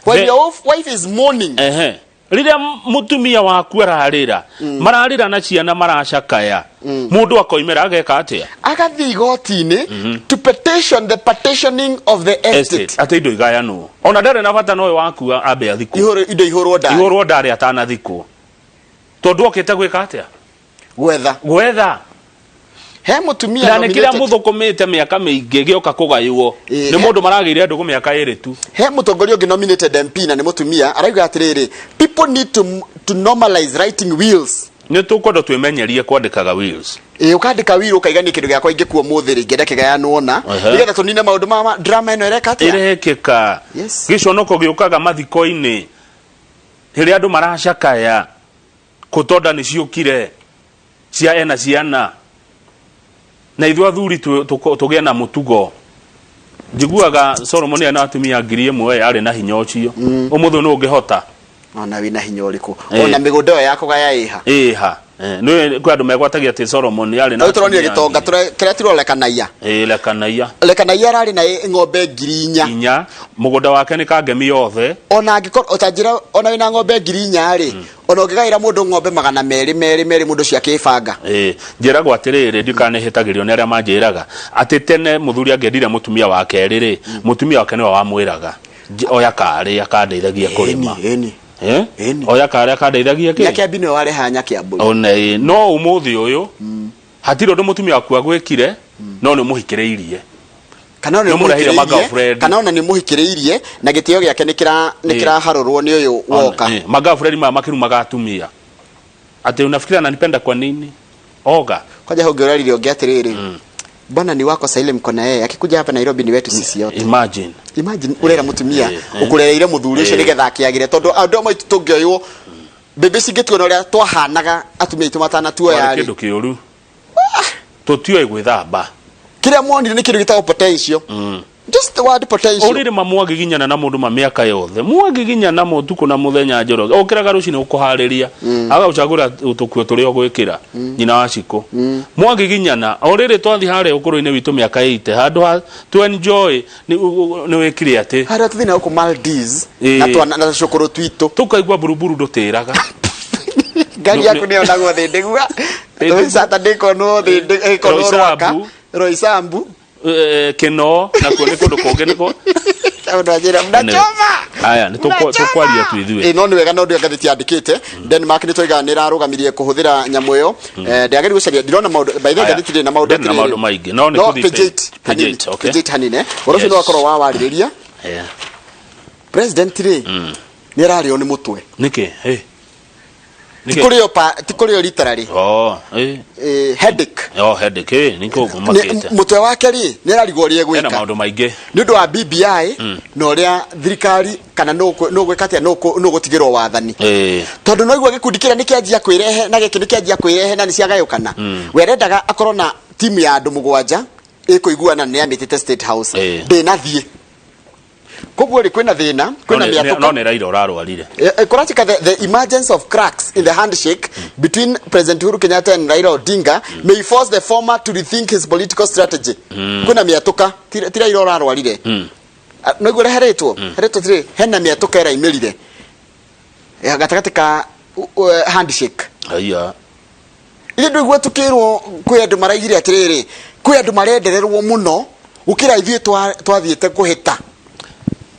while your wife is mourning. Ehe, rĩrĩa mũtumia waku ararĩra, mararĩra na ciana maracakaya, mũndũ akoimĩra ageka atĩa? Agathiĩ igoti-inĩ to petition the partitioning of the estate. Estate, atĩ indo igayanwo, ona ndarĩ na bata na ũyũ waku ambe athikwo. Indo ihũrwo ndari. Ihũrwo ndarĩ atanathikwo, tondũ okĩte gwĩka atĩa? Gwetha. Gwetha. He mũtumia Na nĩ kĩrĩa nominated- mũthũkũmĩte mĩaka mĩingĩ gĩoka kũgaywo nĩ mũndũ maragĩire ndũgũ mĩaka 2 tu. He mũtongoria ũngĩ nominated MP na nĩ mũtumia, arauga atĩrĩrĩ, people need to normalize writing wills. Nĩ tũkwenda twĩmenyerie kwandĩkaga wills. Ĩ, ũkandĩka will, ũkaigania kĩndũ gĩakwa ingĩkua ũmũthĩ rĩ, ingĩenda kĩgayanwo na nĩgetha tũnine maũndũ ma drama ĩno ĩreka atĩa? Ĩrekĩka. Gĩconoko gĩũkaga mathiko-inĩ rĩrĩa andũ maracakaya, kũtonda nĩ ciũkire cia ena ciana, na ithuĩ athuri tũgĩe na mũtugo. Njiguaga Solomon arĩ na atumia 1000, arĩ na hinya ũcio. Ũmũthĩ nũ ũngĩhota? Ona wĩna hinya ũrĩkũ, ona mĩgũnda ĩyo ya kũgaya ĩha. Ĩha. Eh, nĩ kwĩ andũ megwatagia atĩ Solomon arĩ na Rĩu tũronire atumia gĩtonga ngiri. kĩrĩa tirona lekanaia. Ĩĩ, lekanaia. Lekanaia ararĩ na ng'ombe 4,000. Inya mũgũnda wake nĩ kangemi yothe. Ona angĩkorwo ota njĩra ona wĩna ng'ombe 4,000 rĩ, ona ũngĩgaĩra mũndũ ng'ombe 222 mũndũ ũcio akĩbanga. Ĩĩ, njĩragwo atĩrĩrĩ ndikana nĩhĩtagĩrio nĩ arĩa manjĩraga atĩ tene mũthuri angĩendire mũtumia wa kerĩ rĩ, mũtumia wake nĩwe wamwĩraga, "Oya karĩ akandeithagia kũrĩma." Ĩni. Eh? Ĩni. Oya karĩ akandeithagia kĩ? Nyakĩambi nĩwe warehaga nyakĩambũri. Ona ĩĩ, no ũmũthĩ ũyũ hatirĩ ũndũ mũtumia waku agwĩkire no nĩ ũmũhikĩrĩirie. Kana ona Nĩ ũmũrehire nĩũmũhikĩrĩirie, ma-girlfriend. kana ona nĩũmũhikĩrĩirie na gĩtĩo gĩake nĩ Ĩĩ. kĩraharũrwo nĩ ũyũ woka. Ĩĩ, ma-girlfriend maya makĩrumaga atumia atĩ unafikiri ananipenda kwa nini? Oga. Kwanja hau ũngĩoraririe ũngĩ atĩrĩrĩ, bwana ni wako saa ile mko na yeye, akikuja hapa Nairobi ni wetu sisi yote. Imagine. Imagine urera mutumia Eh, eh. ukurereire muthuri ucio Eh. nigetha akiagire tondu andu amwe aitũ tũngĩoywo mbĩmbĩ cingĩtuona ũrĩa twahanaga atumia aitũ matanatuoya Warĩ rĩ kĩndũ kĩũru. Tũtiũĩ gwĩthamba. Kĩrĩa monire nĩ kĩndũ gĩtagwo potential, just the word potential. Ũrĩrĩ ma mwagiginyana na mũndũ ma mĩaka yothe mwagiginyana mũtukũ na mũthenya Njoroge ũkĩraga rũcinĩ gũkũharĩria agagũcagũra tũkuo tũrĩa ũgwĩkĩra nyina wa cikũ mwagiginyana o rĩrĩ twathiĩ harĩa ũkũrũ-inĩ witũ mĩaka 80 handũ ha to enjoy nĩ wĩkire atĩ Harĩa tũthiĩ na gũkũ Maldives Ĩĩ. na twana na cũkũrũ twitũ. Tũkaigua buruburu ndũtĩraga. Ngari yaku nĩyo nagwo thĩndĩgua Thĩndĩgua. Saturday konwo thĩndĩ konwo rwaka. Roysambu. Roysambu. Kĩno nakuo nĩ kũndũ kũngĩ nĩko. Andũ anjĩra mnachoma. Aya nĩ tũkwaria tu ithuĩ. Ĩ, no nĩ wega no ndĩ ngathĩti yandĩkĩte Denmark nĩ twaiga nĩ ĩrarũgamirie kũhũthĩra nyamũ ĩyo. Ndĩageri gũcaria ndirona maũndũ by the way. Aya, Ngathĩti ndĩrĩ na maũndũ ndĩrĩ na atĩrĩrĩ. maũndũ maingĩ, no nĩ no tũthiĩ page 8 page hanini 8, okay. Page 8 hanini ũhoro ũcio Yes. nĩ wakorwo wawarĩrĩria. President rĩ nĩ ararĩo nĩ mũtwe. Nĩkĩ? Hey. Ti kũrĩo pa ti kũrĩo literally. Oh, eh. Headache. Oh, headache, eh, nĩkũ ũmakĩte. Mũtwe wake rĩ nĩ ararigwo ũrĩa Hena egwĩka maũndũ maingĩ. Nĩ ũndũ wa BBI na ũrĩa thirikari kana nũ gwĩka atĩa nũ gũtigĩrwo wathani tondũ no igua gĩkundi kĩrĩa nĩ kĩanjia kwĩrehe na gĩkĩ nĩ kĩanjia kwĩrehe na nĩ ciagayũkana. We arendaga akorwo na timu ya andũ mũgwanja ĩkũiguana nĩ amĩtĩte State House. Ndĩnathiĩ koguo rĩ kwĩna thĩna kwĩna No mĩatũka. no nĩ Raila ũrarwarire. Kũratuĩka the emergence of cracks in the handshake between President Uhuru Kenyatta and Raila Odinga may force the former to rethink his political strategy. Kwĩna mĩatũka ti Raila ũrarwarire. Ah, no iguo heretwo heretwo tirĩ hena mĩatũka ĩraimĩrire gatagatĩ ka handshake. Aya. Ithe ndũigua tũkĩrwo kwĩ andũ maraigire atĩrĩrĩ kwĩ andũ marendererwo mũno gũkĩra ithuĩ twathiĩte kũhĩta.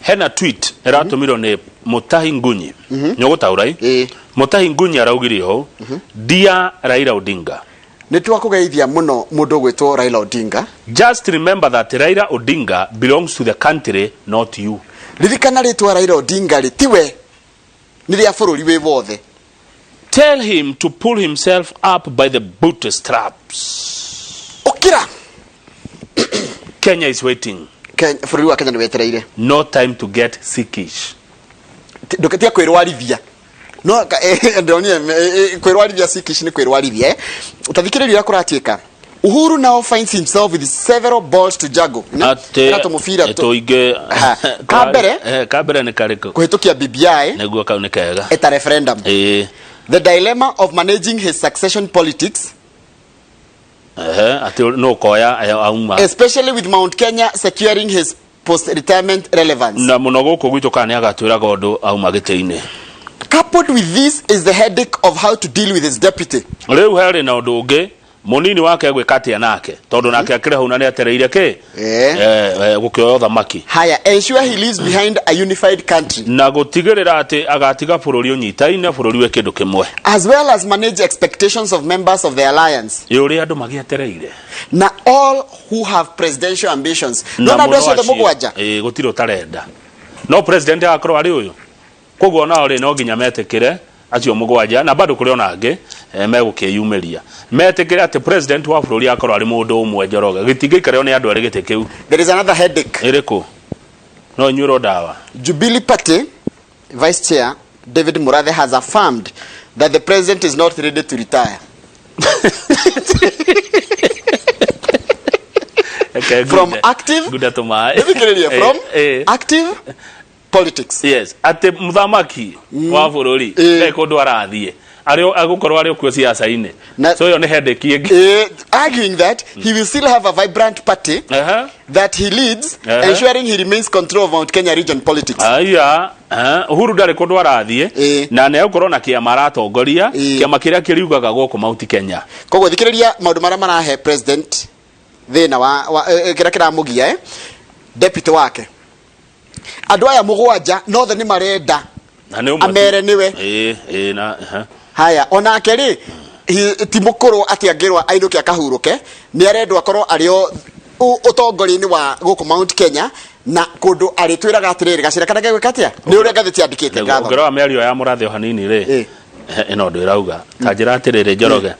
Hena tweet ĩratũmirwo nĩ Mutahi Ngunyi nĩ ũgũtaũra ĩ? Ĩĩ. Mutahi Ngunyi araugire ũũ: "Dear Raila Odinga," Nĩ twakũgeithia mũno mũndũ ũgwĩtwo Raila Odinga. "Just remember that Raila Odinga belongs to the country, not you." Ririkana rĩtwa Raila Odinga rĩ tiwe nĩ rĩa bũrũri wĩ wothe. "Tell him to pull himself up by the bootstraps." Ũkĩra. "Kenya is waiting." Bũrũri wa Kenya nĩ wetereire. "No time to get sickish." Ndũgetia kwĩrwarithia no ndĩronire kwĩrwarithia sickish nĩ kwĩrwarithia. Tathikĩrĩria ũrĩa kũratuĩka. Uhuru now finds himself with several balls to juggle. Atĩ Ena tũmũbira tũingĩ. Ha, ka mbere. Ka mbere nĩ karĩkũ? Kũhĩtũkia BBI Nĩguo kau nĩ kega. Eta referendum. The dilemma of managing his succession politics, Ehe, atĩ nũ ũkoya auma. Especially with Mount Kenya securing his post-retirement relevance. Na mũno gũkũ gwitũ kana nĩ agatwĩraga ũndũ auma gĩtĩ-inĩ. Coupled with this is the headache of how to deal with his deputy. Rĩu harĩ na ũndũ ũngĩ mũnini wake egwĩka atĩa nake tondũ nake akĩrĩ hau na nĩ atereire kĩ gũkĩoya ũthamaki. Haya, ensure he leaves behind a unified country. Na gũtigĩrĩra atĩ agatiga bũrũri ũnyitaine bũrũri wĩ kĩndũ kĩmwe. As well as manage expectations of members of the alliance. Ĩ ũrĩa andũ magĩetereire. Na all who have presidential ambitions. Na Nona andũ mũno acio othe acio. mũgwanja. Ĩ, gũtirĩ ũtarenda no president agakorwo arĩ ũyũ koguo nao rĩ no nginya metĩkĩre acio mũgwanja na bado kũrĩ ona angĩ megũkĩyumĩria metĩkĩre atĩ president wa bũrũri akorwo arĩ mũndũ ũmwe Njoroge gĩtingĩikarĩrwo nĩ andũ erĩ gĩtĩ kĩu. There is another headache. Ĩrĩkũ no inyuĩrwo ndawa? Jubilee Party Vice Chair David Murathe has affirmed that the president is not ready to retire. Reke From ngunde. active Ngunda tũmaĩ. Thikĩrĩria, from active politics. Yes, atĩ mũthamaki wa bũrũri ndarĩ kũndũ arathiĩ Arĩ agũkorwo arĩ okuo siasa-inĩ. Na- So ĩyo nĩ headache ĩngĩ. Arguing that he will still have a vibrant party that he leads, ensuring he remains control of Mount Kenya region politics. Aya, Uhuru ndarĩ kũndũ arathiĩ na nĩ egũkorwo na kĩama aratongoria, kĩama kĩrĩa kĩriugaga gũkũ Mount Kenya. Koguo thikĩrĩria maũndũ marĩa marahe president thĩna wa kĩrĩa kĩramũgia, deputy wake, andũ aya mũgwanja nothe nĩ marenda Na nĩ ũmwe tu. Amere nĩwe. Ĩĩ, na Haya, onake rĩ, ti mũkũrũ atĩ angĩrwo ainũke akahurũke. Nĩ arendwo akorwo arĩ o ũtongoria-inĩ wa gũkũ Mount Kenya, na kũndũ arĩtwĩraga atĩrĩrĩ, gacĩra kana gegwĩka atĩa, nĩ ũrĩa ngathĩti yandĩkĩte. Ngatho. Ũngĩrora mĩario ya mũrathe o hanini rĩ, ĩno ũndũ ĩrauga ta njĩra atĩrĩrĩ, Njoroge,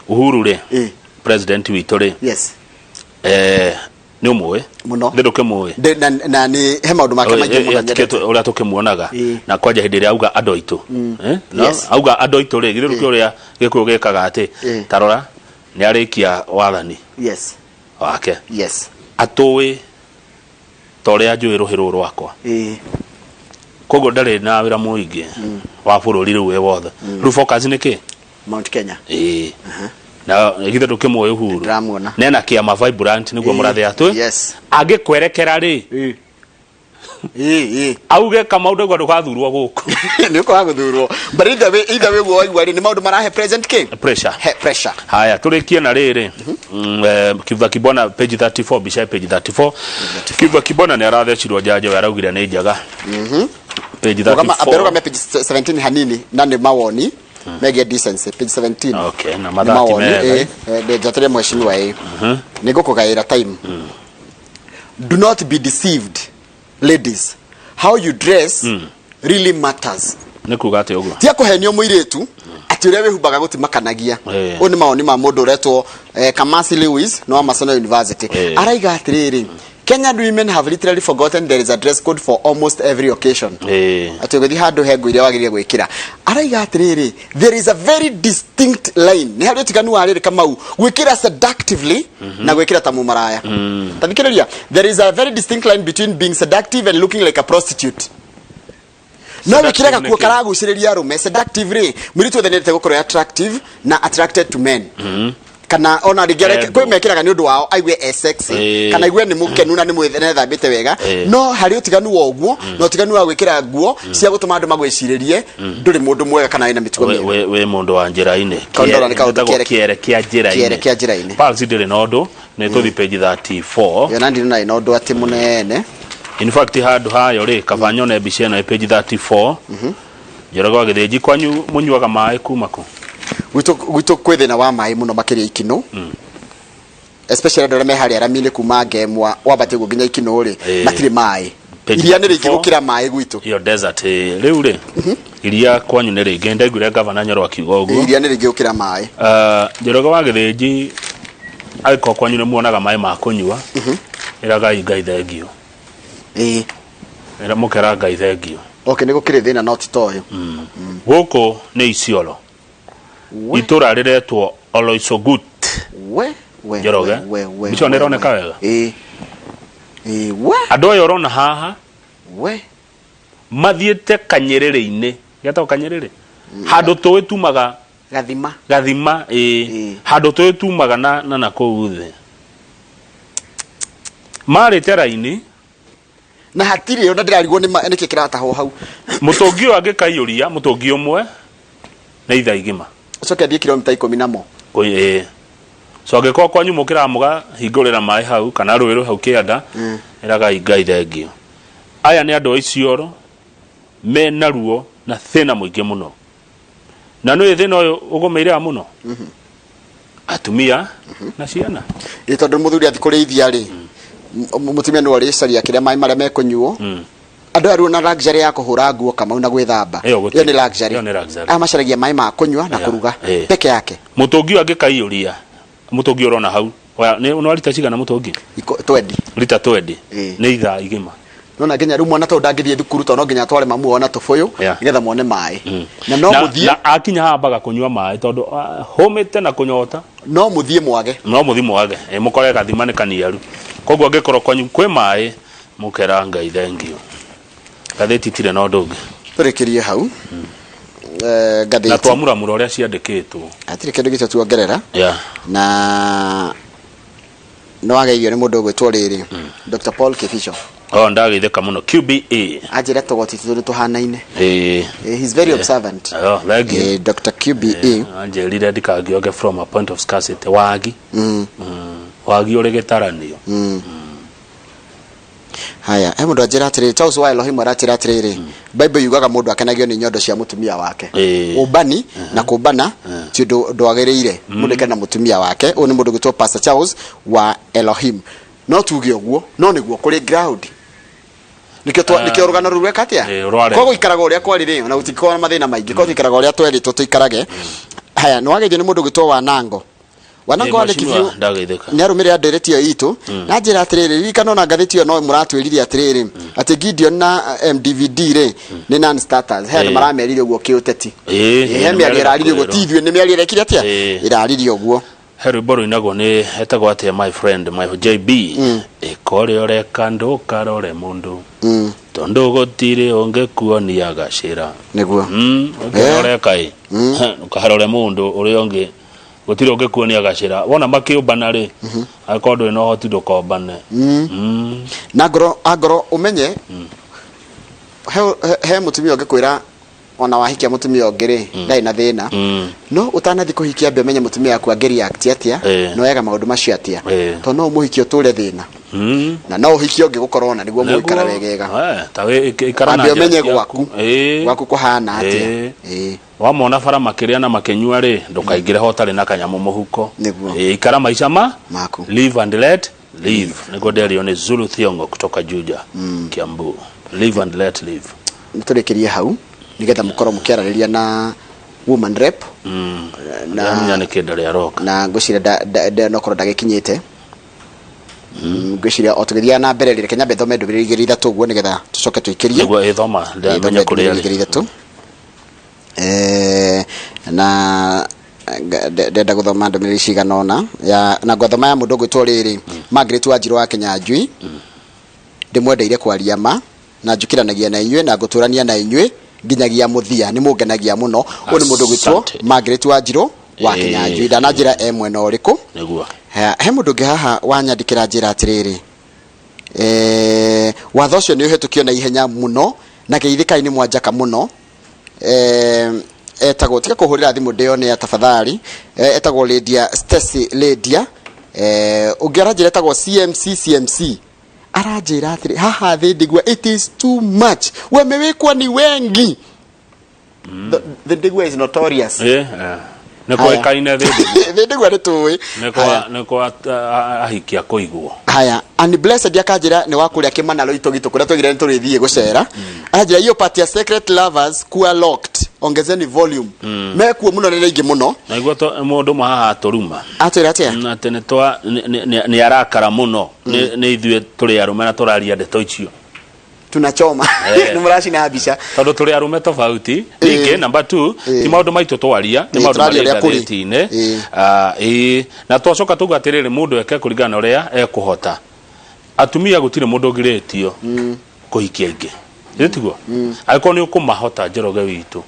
Uhuru rĩ, president witũ rĩ, nĩ ũmũĩ? Mũno. Nĩ ndũkĩmũĩ? Na nĩ he maũndũ make maingĩ mũno nyendete. Ũrĩa tũkĩmuonaga na kwanja hĩndĩ ĩrĩa auga andũ aitũ. Eh, no? Auga andũ aitũ rĩ, githĩ ndũkĩũĩ ũrĩa gĩkũyũ gĩkaga atĩ tarora nĩ arĩkia wathani wake, atũĩ ta ũrĩa njũĩ rũhĩ rũrũ rwakwa. Koguo ndarĩ na wĩra mũingĩ wa bũrũri rĩu wĩ wothe. Rĩu focus nĩ kĩ? Mount Kenya. Ĩĩ, na githĩ ndũkĩmũĩ Uhuru? Ndĩramuona. Nena kĩama vibrant nĩguo mũrathe atwĩ angĩkwerekera rĩ, Ĩĩ. Auge Kamau ndauga ndũgathurwo gũkũ. Nĩ ũkwaga gũthurwo, but either way ũguo waigua rĩ, nĩ maũndũ marahe president kĩ? Pressure. He pressure. Haya, tũrĩkie na rĩrĩ. Kiva Kibona, page 34, mbica ya page 34. Kiva Kibona nĩ arathecirwo njanjo, we araugire nĩ njega. Page 34. Ambe page 17 hanini, na nĩ mawoni megiĩ decency, page 17. Okay, na nĩ mathaa ti mawoni mega. Njatarĩ mheshimiwa, nĩ ngũkũgaĩra time. Do not be deceived, ladies, how you dress really matters. Nĩ kuga atĩ ũguo? Tia kũhenio mũirĩtu atĩ ũrĩa wĩhumbaga gũtimakanagia. Ũyũ nĩ mawoni ma mũndũ ũretwo Kamasi Lewis, nĩ wa Maseno University. Araiga atĩrĩrĩ, Kenyan women have literally forgotten there is a dress code for almost every occasion. Atĩ ũgĩthiĩ handũ he nguo iria wagĩrĩire gwĩkĩra. Araiga atĩrĩrĩ, there is a very distinct line, nĩ harĩ ũtiganu wa rĩrĩ, Kamau, gwĩkĩra seductively na gwĩkĩra ta mũmaraya. Ta thikĩrĩria, there is a very distinct line between being seductive and looking like a prostitute. No wĩkĩre Seductive gakuo nĩ kĩ? karagũcĩrĩria arũme. Seductive rĩ, mũirĩtu wothe nĩendete gũkorwo e attractive na attracted to men, kana ona rĩngĩ Endwo. kwĩ mekĩraga nĩ ũndũ wao aigue e sexy, kana aigue nĩ mũkenu na nĩ nĩethambĩte wega. No harĩ ũtiganu wa ũguo na ũtiganu wa gwĩkĩra nguo cia gũtũma andũ magwĩcirĩrie ndũrĩ mũndũ mwega kana wĩna mĩtugo mĩega. We mũndũ wa njĩra-inĩ. Kaũndũ nĩ kaũndũ Gĩtagwo kĩere kĩa njĩra-inĩ. Kĩere kĩa njĩra-inĩ. Pulse ndĩrĩ na ũndũ, nĩ tũthi page 34. Ĩyo na ndinona ĩna ũndũ atĩ mũnene. In fact, handũ hayo rĩ, kaba nyone mbica ĩno ĩ page 34. Njoroge wa Gĩthĩnji, kwanyu mũnyuaga maĩ kuma kũ? Gwitũ kwĩ thĩna wa maĩ mũno makĩria Ikinũ, especially andũ arĩa me harĩa rami-inĩ kuma Ngemwa wambate ũguo nginya Ikinũ rĩ, matirĩ maĩ. Page Iria nĩ rĩingĩ 34. gũkĩra maĩ gwitũ. Iyo desert, rĩu rĩ, iria kwanyu nĩ rĩingĩ, ndaiguire gavana Nyoro akiuga ũguo. Iria nĩ rĩingĩ gũkĩra maĩ. Njoroge wa Gĩthĩnji, angĩkorwo kwanyu nĩ muonaga maĩ ma kũnyua, ĩragai Ngai thengio. Ĩra mũkera Ngai thengio. Okay, nĩ gũkĩrĩ thĩna no ti ta ũyũ. Gũkũ nĩ Isiolo, itũra rĩretwo Oloisogut. We we. Njoroge. We we. Mbica ĩyo nĩ ĩroneka wega? Ĩĩ, we. Andũ aya ũrona haha We. mathiĩte kanyĩrĩrĩ-inĩ, getagwo kanyĩrĩrĩ, handũ tũĩ tumaga. Gathima. Gathima, ĩĩ. Handũ tũĩ tumaga na kũu thĩ marĩte raini. Na hatirĩ ona ndĩrarigwo nĩ nĩkĩ kĩratahwo hau. Mũtũngi ũyũ angĩkaiyũria mũtũngi ũmwe nĩ ithaa igima. Ũcoke athiĩ kilomita 10 namo. Ĩĩ. So angĩkorwo kwanyu mũkĩraga mũgahingũrĩra maĩ hau kana rũĩ rwĩ hau kĩanda, ĩragai Ngai thengio. Aya nĩ andũ a Isiolo mena ruo na thĩna mũingĩ mũno, na nĩ thĩna ũyũ ũgũmĩire mũno atumia na ciana. Ĩ, tondũ mũthuri athiĩ kũrĩithia rĩ, mũtumia nĩwe ũrĩcaria kĩrĩa maĩ marĩa mekũnyuo. Andũ aya rĩu na luxury ya kũhũra nguo, Kamau, na gwĩthamba. Ĩyo gũtirĩ. Ĩyo nĩ luxury. Ĩyo nĩ luxury. Aya macaragia maĩ ma kũnyua na kũruga peke yake. Mũtũngi ũyũ angĩkaiyũria mũtũngi ũrona hau oya, nĩ wa rita cigana mũtũngi? 20. Rita 20. Nĩ ithaa igima. Nona nginya rĩu mwana tondũ ndangĩthiĩ thukuru, tondũ no nginya atware mamu wao na tũbũyũ nĩgetha mone maĩ, na no mũthiĩ. Na akinya haha ambaga kũnyua maĩ tondũ hũmĩte na kũnyota. No mũthiĩ mwage. No mũthiĩ mwage, mũkore gathima nĩ kaniaru. Koguo angĩkorwo kwanyu kwĩ maĩ, mũkera Ngai thengio. Ngathĩti itirĩ na ũndũ ũngĩ. Tũrĩkĩrie hau. Na ngathĩti. Twamuramura ũrĩa ciandĩkĩtwo. Hatirĩ kĩndũ gĩcio tuongerera. Na nĩ wageithio nĩ mũndũ ũgwĩtwo rĩrĩ, Dr Paul Kibicho. Oh, ndageithĩka mũno QBA. Anjĩra tũgoti tutũ nĩ tũhanaine. He's very observant. Oh, thank you. Dr QBE. Anjĩrire ndikangĩoge from a point of scarcity, wagi. Wagi ũrĩ gĩtaranio. Haya, he mũndũ anjĩra atĩrĩrĩ, Charles wa Elohim aranjĩra atĩrĩrĩ, Bible yugaga mũndũ akenagio nĩ nyondo cia mũtumia wake. Ũmbani na kũmbana ti ũndũ ndwagĩrĩire, mũndũ aikare na mũtumia wake. Ũyũ nĩ mũndũ ũgwĩtwo Pastor Charles wa Elohim. No tuge ũguo, no nĩguo kũrĩ ground, nĩkĩo nĩkĩo rũgano rũu rweka atĩa. Rwarĩ. Koguo ikaraga ũrĩa kwarĩ rĩ, ona gũtikorwo na mathĩna maingĩ, koguo ikaraga ũrĩa twerĩtwo tũikarage. Haya, nĩ wageithio nĩ mũndũ ũgwĩtwo Wanango, Wanango wa Mheshimiwa, Lake View. Ndageithĩka. Nĩ arũmĩrĩra ndereti ĩyo itũ na njĩra atĩrĩrĩ, ririkana ona ngathĩti ĩyo no mũratwĩrire atĩrĩrĩ, atĩ Gideon na MDVD rĩ nĩ non starters. He andũ maramerire ũguo kĩũteti. He mĩario ĩraririe ũguo, ti ithuĩ, nĩ mĩario ĩrekire atĩa, ĩraririe ũguo. He rwĩmbo rũinagwo nĩ etagwo atĩa, my friend, my JB, ĩka ũrĩa ũreka, ndũkarore mũndũ, tondũ gũtirĩ ũngĩkuonia gacĩra. Nĩguo. Ũrĩa ũreka ĩ, ndũkarore mũndũ ũrĩa ũngĩ, gũtirĩ ũngĩkuonia gacĩra. Wona makĩũmbana rĩ, angĩkorwo ndũrĩ na ũhoti, ndũkombane. Na ngoro angoro ũmenye he mũtumia ũngĩkwĩra ona wahikia mũtumia ũngĩ rĩ, ndarĩ na thĩna. No ũtanathiĩ kũhikia, ambe ũmenye mũtumia waku angĩreact atĩa, na oyaga maũndũ macio atĩa, tondũ no ũmũhikie ũtũre thĩna, na no ũhikie ũngĩ gũkorwo na nĩguo mũgũikara wegega. Ta wĩ ikara na ambe njĩra ũmenye ciaku. Gwaku gwaku kũhana atĩa. Wamona bara makĩrĩa na makĩnyua rĩ, ndũkaingĩre ho ũtarĩ na kanyamũ mũhuko. Nĩguo. Ikara maica ma maku. Live and let live, nĩguo nderio nĩ Zulu Thiongo kutoka Juja, Kiambu. Live and let live. Nĩtũrĩkĩrie hau nĩgetha mũkorwo mũkĩarĩrĩria na woman rep. Na ndamenya nĩ kĩndũ rĩa roka. Na ngwĩciria nokorwo ndagĩkinyĩte. Ngwĩciria o tũgĩthiaga na mbere rĩ, reke nyambe thome ndũmĩrĩri igĩrĩ ithatũ ũguo nĩgetha tũcoke tũikĩrie. Nĩguo ĩthoma, ndamenya thome kũrĩa ndũmĩrĩri rĩ. Igĩrĩ ithatũ. Na ndenda gũthoma ndũmĩrĩri cigana ũna ya na ngwathoma ya mũndũ ũgwĩtwo rĩrĩ, Margaret Wanjirũ wa Kinyanjui. Ndĩmwendeire kwaria ma na njũkĩranagia na inyuĩ na ngũtũrania na inyuĩ nginyagia mũthia, nĩ mũngenagia mũno. Ũyũ nĩ mũndũ ũgwĩtwo Asante. Margaret Wanjirũ wa Kinyanjui, ndananjĩra e mwena ũrĩkũ. Nĩguo. He mũndũ ũngĩ haha wanyandĩkĩra njĩra atĩrĩrĩ, watho ũcio nĩ ũhetũkio na ihenya mũno na geithĩkai nĩ mwanjaka mũno. Etagwo, tiga kũhũrĩra thimũ ndĩone tafadhali. Etagwo Lydia Stacy Lydia. Ũngĩ aranjĩra etagwo CMC CMC, aranjĩra atĩrĩ, haha thĩ ndigua it is too much, wamewekwa ni wengi. The ndigua is notorious. Nĩ kũĩkaine thĩ. Thĩ ndigua nĩ tũĩ. Nĩ kwa nĩ kwa ahikia kũigwo. Haya, Annie Blessed akanjĩra nĩ wa kũrĩa Kĩmana Loitogito, kũrĩa twagire nĩ tũrĩthiĩ gũcera. Aranjĩra hiyo part ya secret lovers kuwa locked, ongezeni volume, mekuo mũno, nĩ aingĩ mũno. Naiguo mũndũ ũmwe haha atũruma. Atwĩra atĩa? Atĩ nĩ twa nĩ arakara mũno nĩ ithuĩ tũrĩ arũme na tũraria ndeto icio. Tunachoma. Nĩ mũracina mbica. Tondũ tũrĩ arũme tofauti. Ningĩ number two, ti maũndũ maitũ twaria, nĩ maũndũ tũraria marĩ ũrĩa kũrĩ. ngathĩti-inĩ. Ĩĩ. Na twacoka tuga atĩrĩrĩ, mũndũ eke kũringana na ũrĩa ekũhota. Atumia, gũtirĩ mũndũ ũngirĩtio kũhikia aingĩ. Ĩ tiguo? Angĩkorwo nĩ ũkũmahota, Njoroge witũ,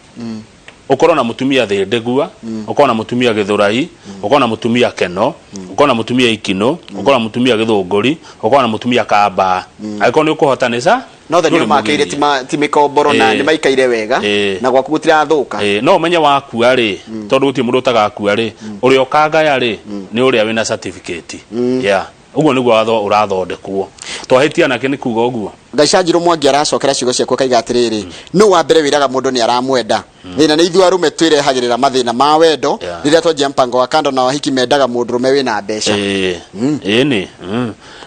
ũkorwo na mũtumia thĩndĩgua, ũkorwo na mũtumia gĩthũrai, ũkorwo na mũtumia keno, ũkorwo na mũtumia ikinũ, ũkorwo na mũtumia gĩthũngũri, ũkorwo na mũtumia kambaa, angĩkorwo nĩ ũkũhota nĩ ca No the ndũrĩ nĩ makĩire. mũgirie. Ti mĩkomboro na nĩ maikaire wega na gwaku gũtirathũka. No ũmenye wakua rĩ, tondũ gũtirĩ mũndũ ũtagakua rĩ, ũrĩa ũkagaya rĩ nĩ ũrĩa wĩna certificate. Yeah, ũguo nĩguo watho ũrathondekwo. Twahĩtia nake nĩ kuga ũguo. Gaicanjirũ Mwangi aracokera ciugo ciaku akaiga atĩrĩrĩ, nũ wa mbere wĩraga mũndũ nĩ aramwenda? Thĩna nĩ ithuĩ arũme twĩrehagĩrĩra mathĩna ma wendo rĩrĩa twanjia mpango wa kando, na wahiki mendaga mũndũrũme wĩna mbeca. Ĩĩ nĩ.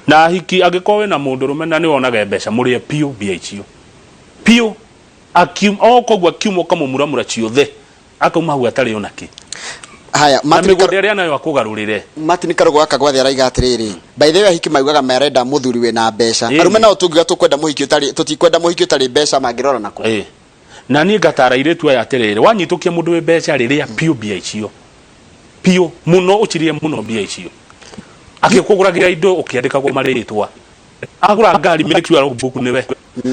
Na ahiki, angĩkorwo wĩna mũndũrũme na nĩ wonaga mbeca, mũrĩe piũ mbia icio piũ. Akiuma o koguo, akiuma ũkamũmuramura ciothe, akauma hau atarĩ ona kĩ. Haya, na Martin mĩgũnda ĩrĩa nayo akũgarũrĩre. Martin Karugo akagwathi araiga atĩrĩrĩ, by the way, ahiki maugaga marenda mũthuri wĩna mbeca. Arũme nao tungiuga tũkwenda mũhiki ũtarĩ, tũtikwenda mũhiki ũtarĩ mbeca, mangĩrora nako? Na niĩ ngatara airĩtu aya atĩrĩrĩ, wanyitũkia mũndũ wĩ mbeca rĩrĩa piũ mbia icio piũ mũno, ũcirie mũno mbia icio, akĩkũgũragĩra indo ũkĩandĩkagwo marĩtwa. Agura ngari, make sure logbook niwe.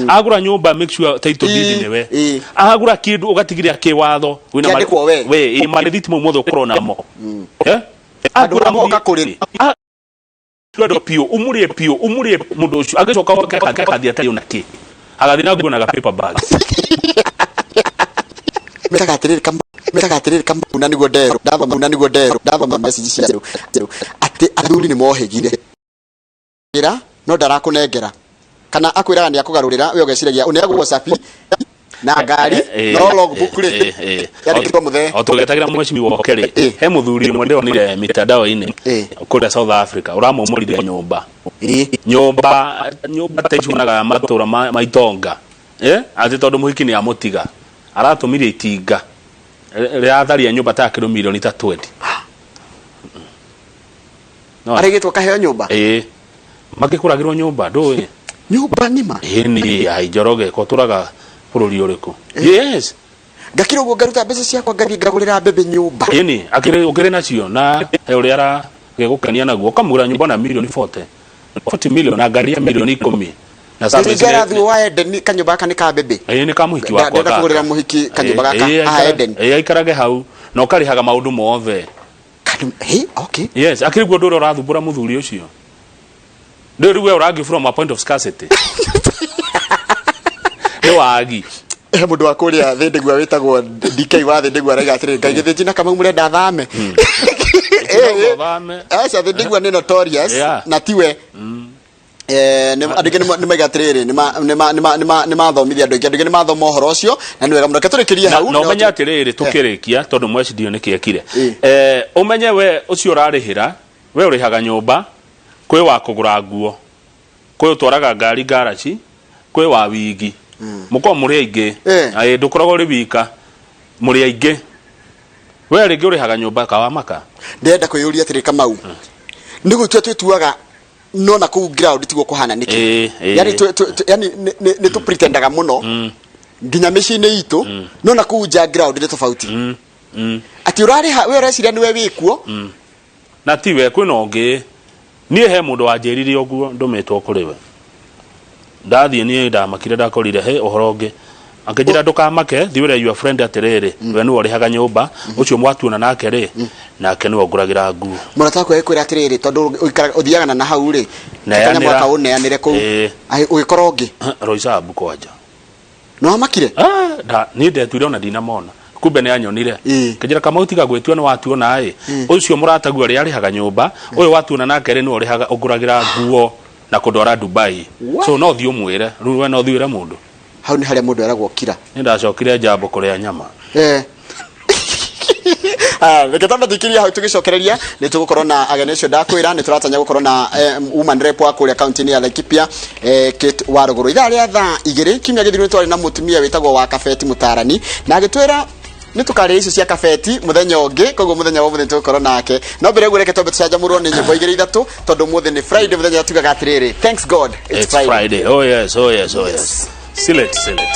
Agura nyumba, make sure title deed niwe. Agura kindu ugatigirira kiwatho wina. Kĩandĩkwo we. We ĩ marithiti mau mothe ũkorwo namo. Eh? Andũ moka kũrĩ. Twendo piũ umurie piũ umurie mũndũ ũcio agĩcoka oke akathiĩ atarĩ ona kĩ, agathiĩ na nguo na ga paper bag. Metaga atiriri kama metaga atiriri kama na niguo nderwo ndathoma na niguo nderwo ndathoma message cia njerũ atĩ athuri nĩ mohĩgire gira no ndarakũnengera kana akwĩraga nĩ akũgarũrĩra, we ũgeciragia ũneagwo cabi na ngari, no logbook rĩ yandĩkĩtwo mũthee. O tũgĩetagĩra mheshimiwa oke rĩ, he mũthuri ũmwe ndĩronire mitandao-inĩ kũrĩa South Africa ũramomorire nyũmba. Nyũmba ta icio wonaga matũra ma itonga, atĩ tondũ mũhiki nĩ amũtiga, aratũmire itinga rĩratharia nyũmba ta kĩndũ milioni ta 20. No, arĩgĩtwo kaheo nyũmba. Ĩĩ, makĩkũragĩrwo nyũmba ndũĩ. Nyũmba nĩma. Ĩĩ nĩ ai Njoroge ko tũraga bũrũri ũrĩkũ? Yes. Ngakira ũguo ngaruta mbeca ciakwa ngathiĩ ngagũrĩra mbembe nyũmba. Ĩni akĩrĩ ũkĩrĩ nacio na he ũrĩa aragĩgũkenia naguo ũkamũgũra nyũmba na milioni 40 40 million na ngari ya milioni 10 na service. Ngara wa Eden kanyũmba gaka nĩ ka mbembe. Ĩĩ, nĩ ka mũhiki wakwa. Ndĩrenda gaka. Kũgũrĩra mũhiki kanyũmba gaka haha Eden. Ĩĩ, aikarage hau na ũkarĩhaga maũndũ mothe. Hey, okay. Yes, akĩrĩ guo ũndũ ũrĩa ũrathumbũra mũthuri ũcio rĩu rĩu we ũrangi from a point of scarcity nĩ wagi. He mũndũ wa kũrĩa Thĩndĩgua wĩtagwo DK wa Thĩndĩgua araiga atĩrĩrĩ, Ngai gĩthĩnji na Kamau mũrenda thame. Thame. Aca, Thĩndĩgua nĩ notorious. Na tiwe. Andũ aingĩ nĩ maiga atĩrĩrĩ nĩ mathomithia andũ aingĩ, andũ aingĩ nĩ mathoma ũhoro ũcio na nĩ wega mũno. Reke tũrĩkĩrie hau. Na ũmenye atĩrĩrĩ, tũkĩrĩkia tondũ mweci ndiũ nĩkĩ ekire. Ũmenye we ũcio ũrarĩhĩra, we ũrĩhaga nyũmba, kwĩ wa kũgũra nguo, kwĩ ũtwaraga ngari ngaraci, kwĩ wa wigi, mũkorwo mũrĩ aingĩ. Ĩĩ, ndũkoragwo ũrĩ wika, mũrĩ aingĩ. We rĩngĩ ũrĩhaga nyũmba kawamaka. Ndĩrenda kwĩyũria atĩrĩ, Kamau, nĩ gũtua twĩtuaga no na kũu ground tiguo kũhana nĩkĩ? Ĩĩ. Yani yani nĩ tũ pretendaga mũno nginya mĩciĩ-inĩ itũ, no na kũu nja ground nĩ tofauti, atĩ ũrarĩha we ũreciria nĩwe wĩkuo. Na tiwe, kwĩna ũngĩ. Niĩ he mũndũ wanjĩrire ũguo ndũmĩtwo kũrĩ we, ndathiĩ niĩ ndamakire, ndakorire he ũhoro ũngĩ. Akĩnjĩra, "Ndũkamake, thiĩ wĩre your friend atĩrĩrĩ, we nĩwe ũrĩhaga nyũmba, ũcio mwatuona nake rĩ, nake nĩwe ũngũragĩra nguo." Mũrata waku agĩkwĩra atĩrĩrĩ, tondũ ũthiaga na hau rĩ, Neanĩra. kanyamũ gaka ũneanĩre kũu. Ũgĩkora ũngĩ. Roisabu kwanja. Nĩ wamakire? Ah, niĩ ndetuire ona ndinamona, kumbe nĩ anyonire. Kĩnjĩra, "Kamau, tiga gwĩtua nĩ watuona ĩ, ũcio mũrataguo arĩa arĩhaga nyũmba, ũyũ watuona nake rĩ, nĩwe ũrĩhaga, ũngũragĩra nguo na kũndwara Dubai." What? So no thiĩ ũmwĩre rĩu, we no thiĩ wĩre mũndũ. Hau nĩ harĩa mũndũ eragwo kira. Nĩ ndacokire njambo kũrĩa nyama. Ah, reke twambe tuikirie hau, tũgĩcokereria nĩ tũgũkorwo na ageni acio ndakwĩra. Nĩ tũratanya gũkorwo na woman rep wa kũrĩa kaunti-inĩ ya Laikipia, Kate Warũgũrũ, ithaa rĩa thaa 2. Kiumia gĩthiru nĩ twarĩ na mũtumia wĩtagwo wa Kabeti Mũtarani na agĩtwĩra nĩ tũkarĩa icio cia kabeti mũthenya ũngĩ, koguo mũthenya wa mũthenya tũgũkorwo nake. No mbere ũguo reke twambe tũcanjamũrwo nĩ nyĩmbo igĩrĩ ithatũ, tondũ ũmũthĩ nĩ Friday, mũthenya tugaga atĩrĩrĩ, thanks God it's, It's Friday. Oh yes, oh yes, oh yes. Seal it, seal it.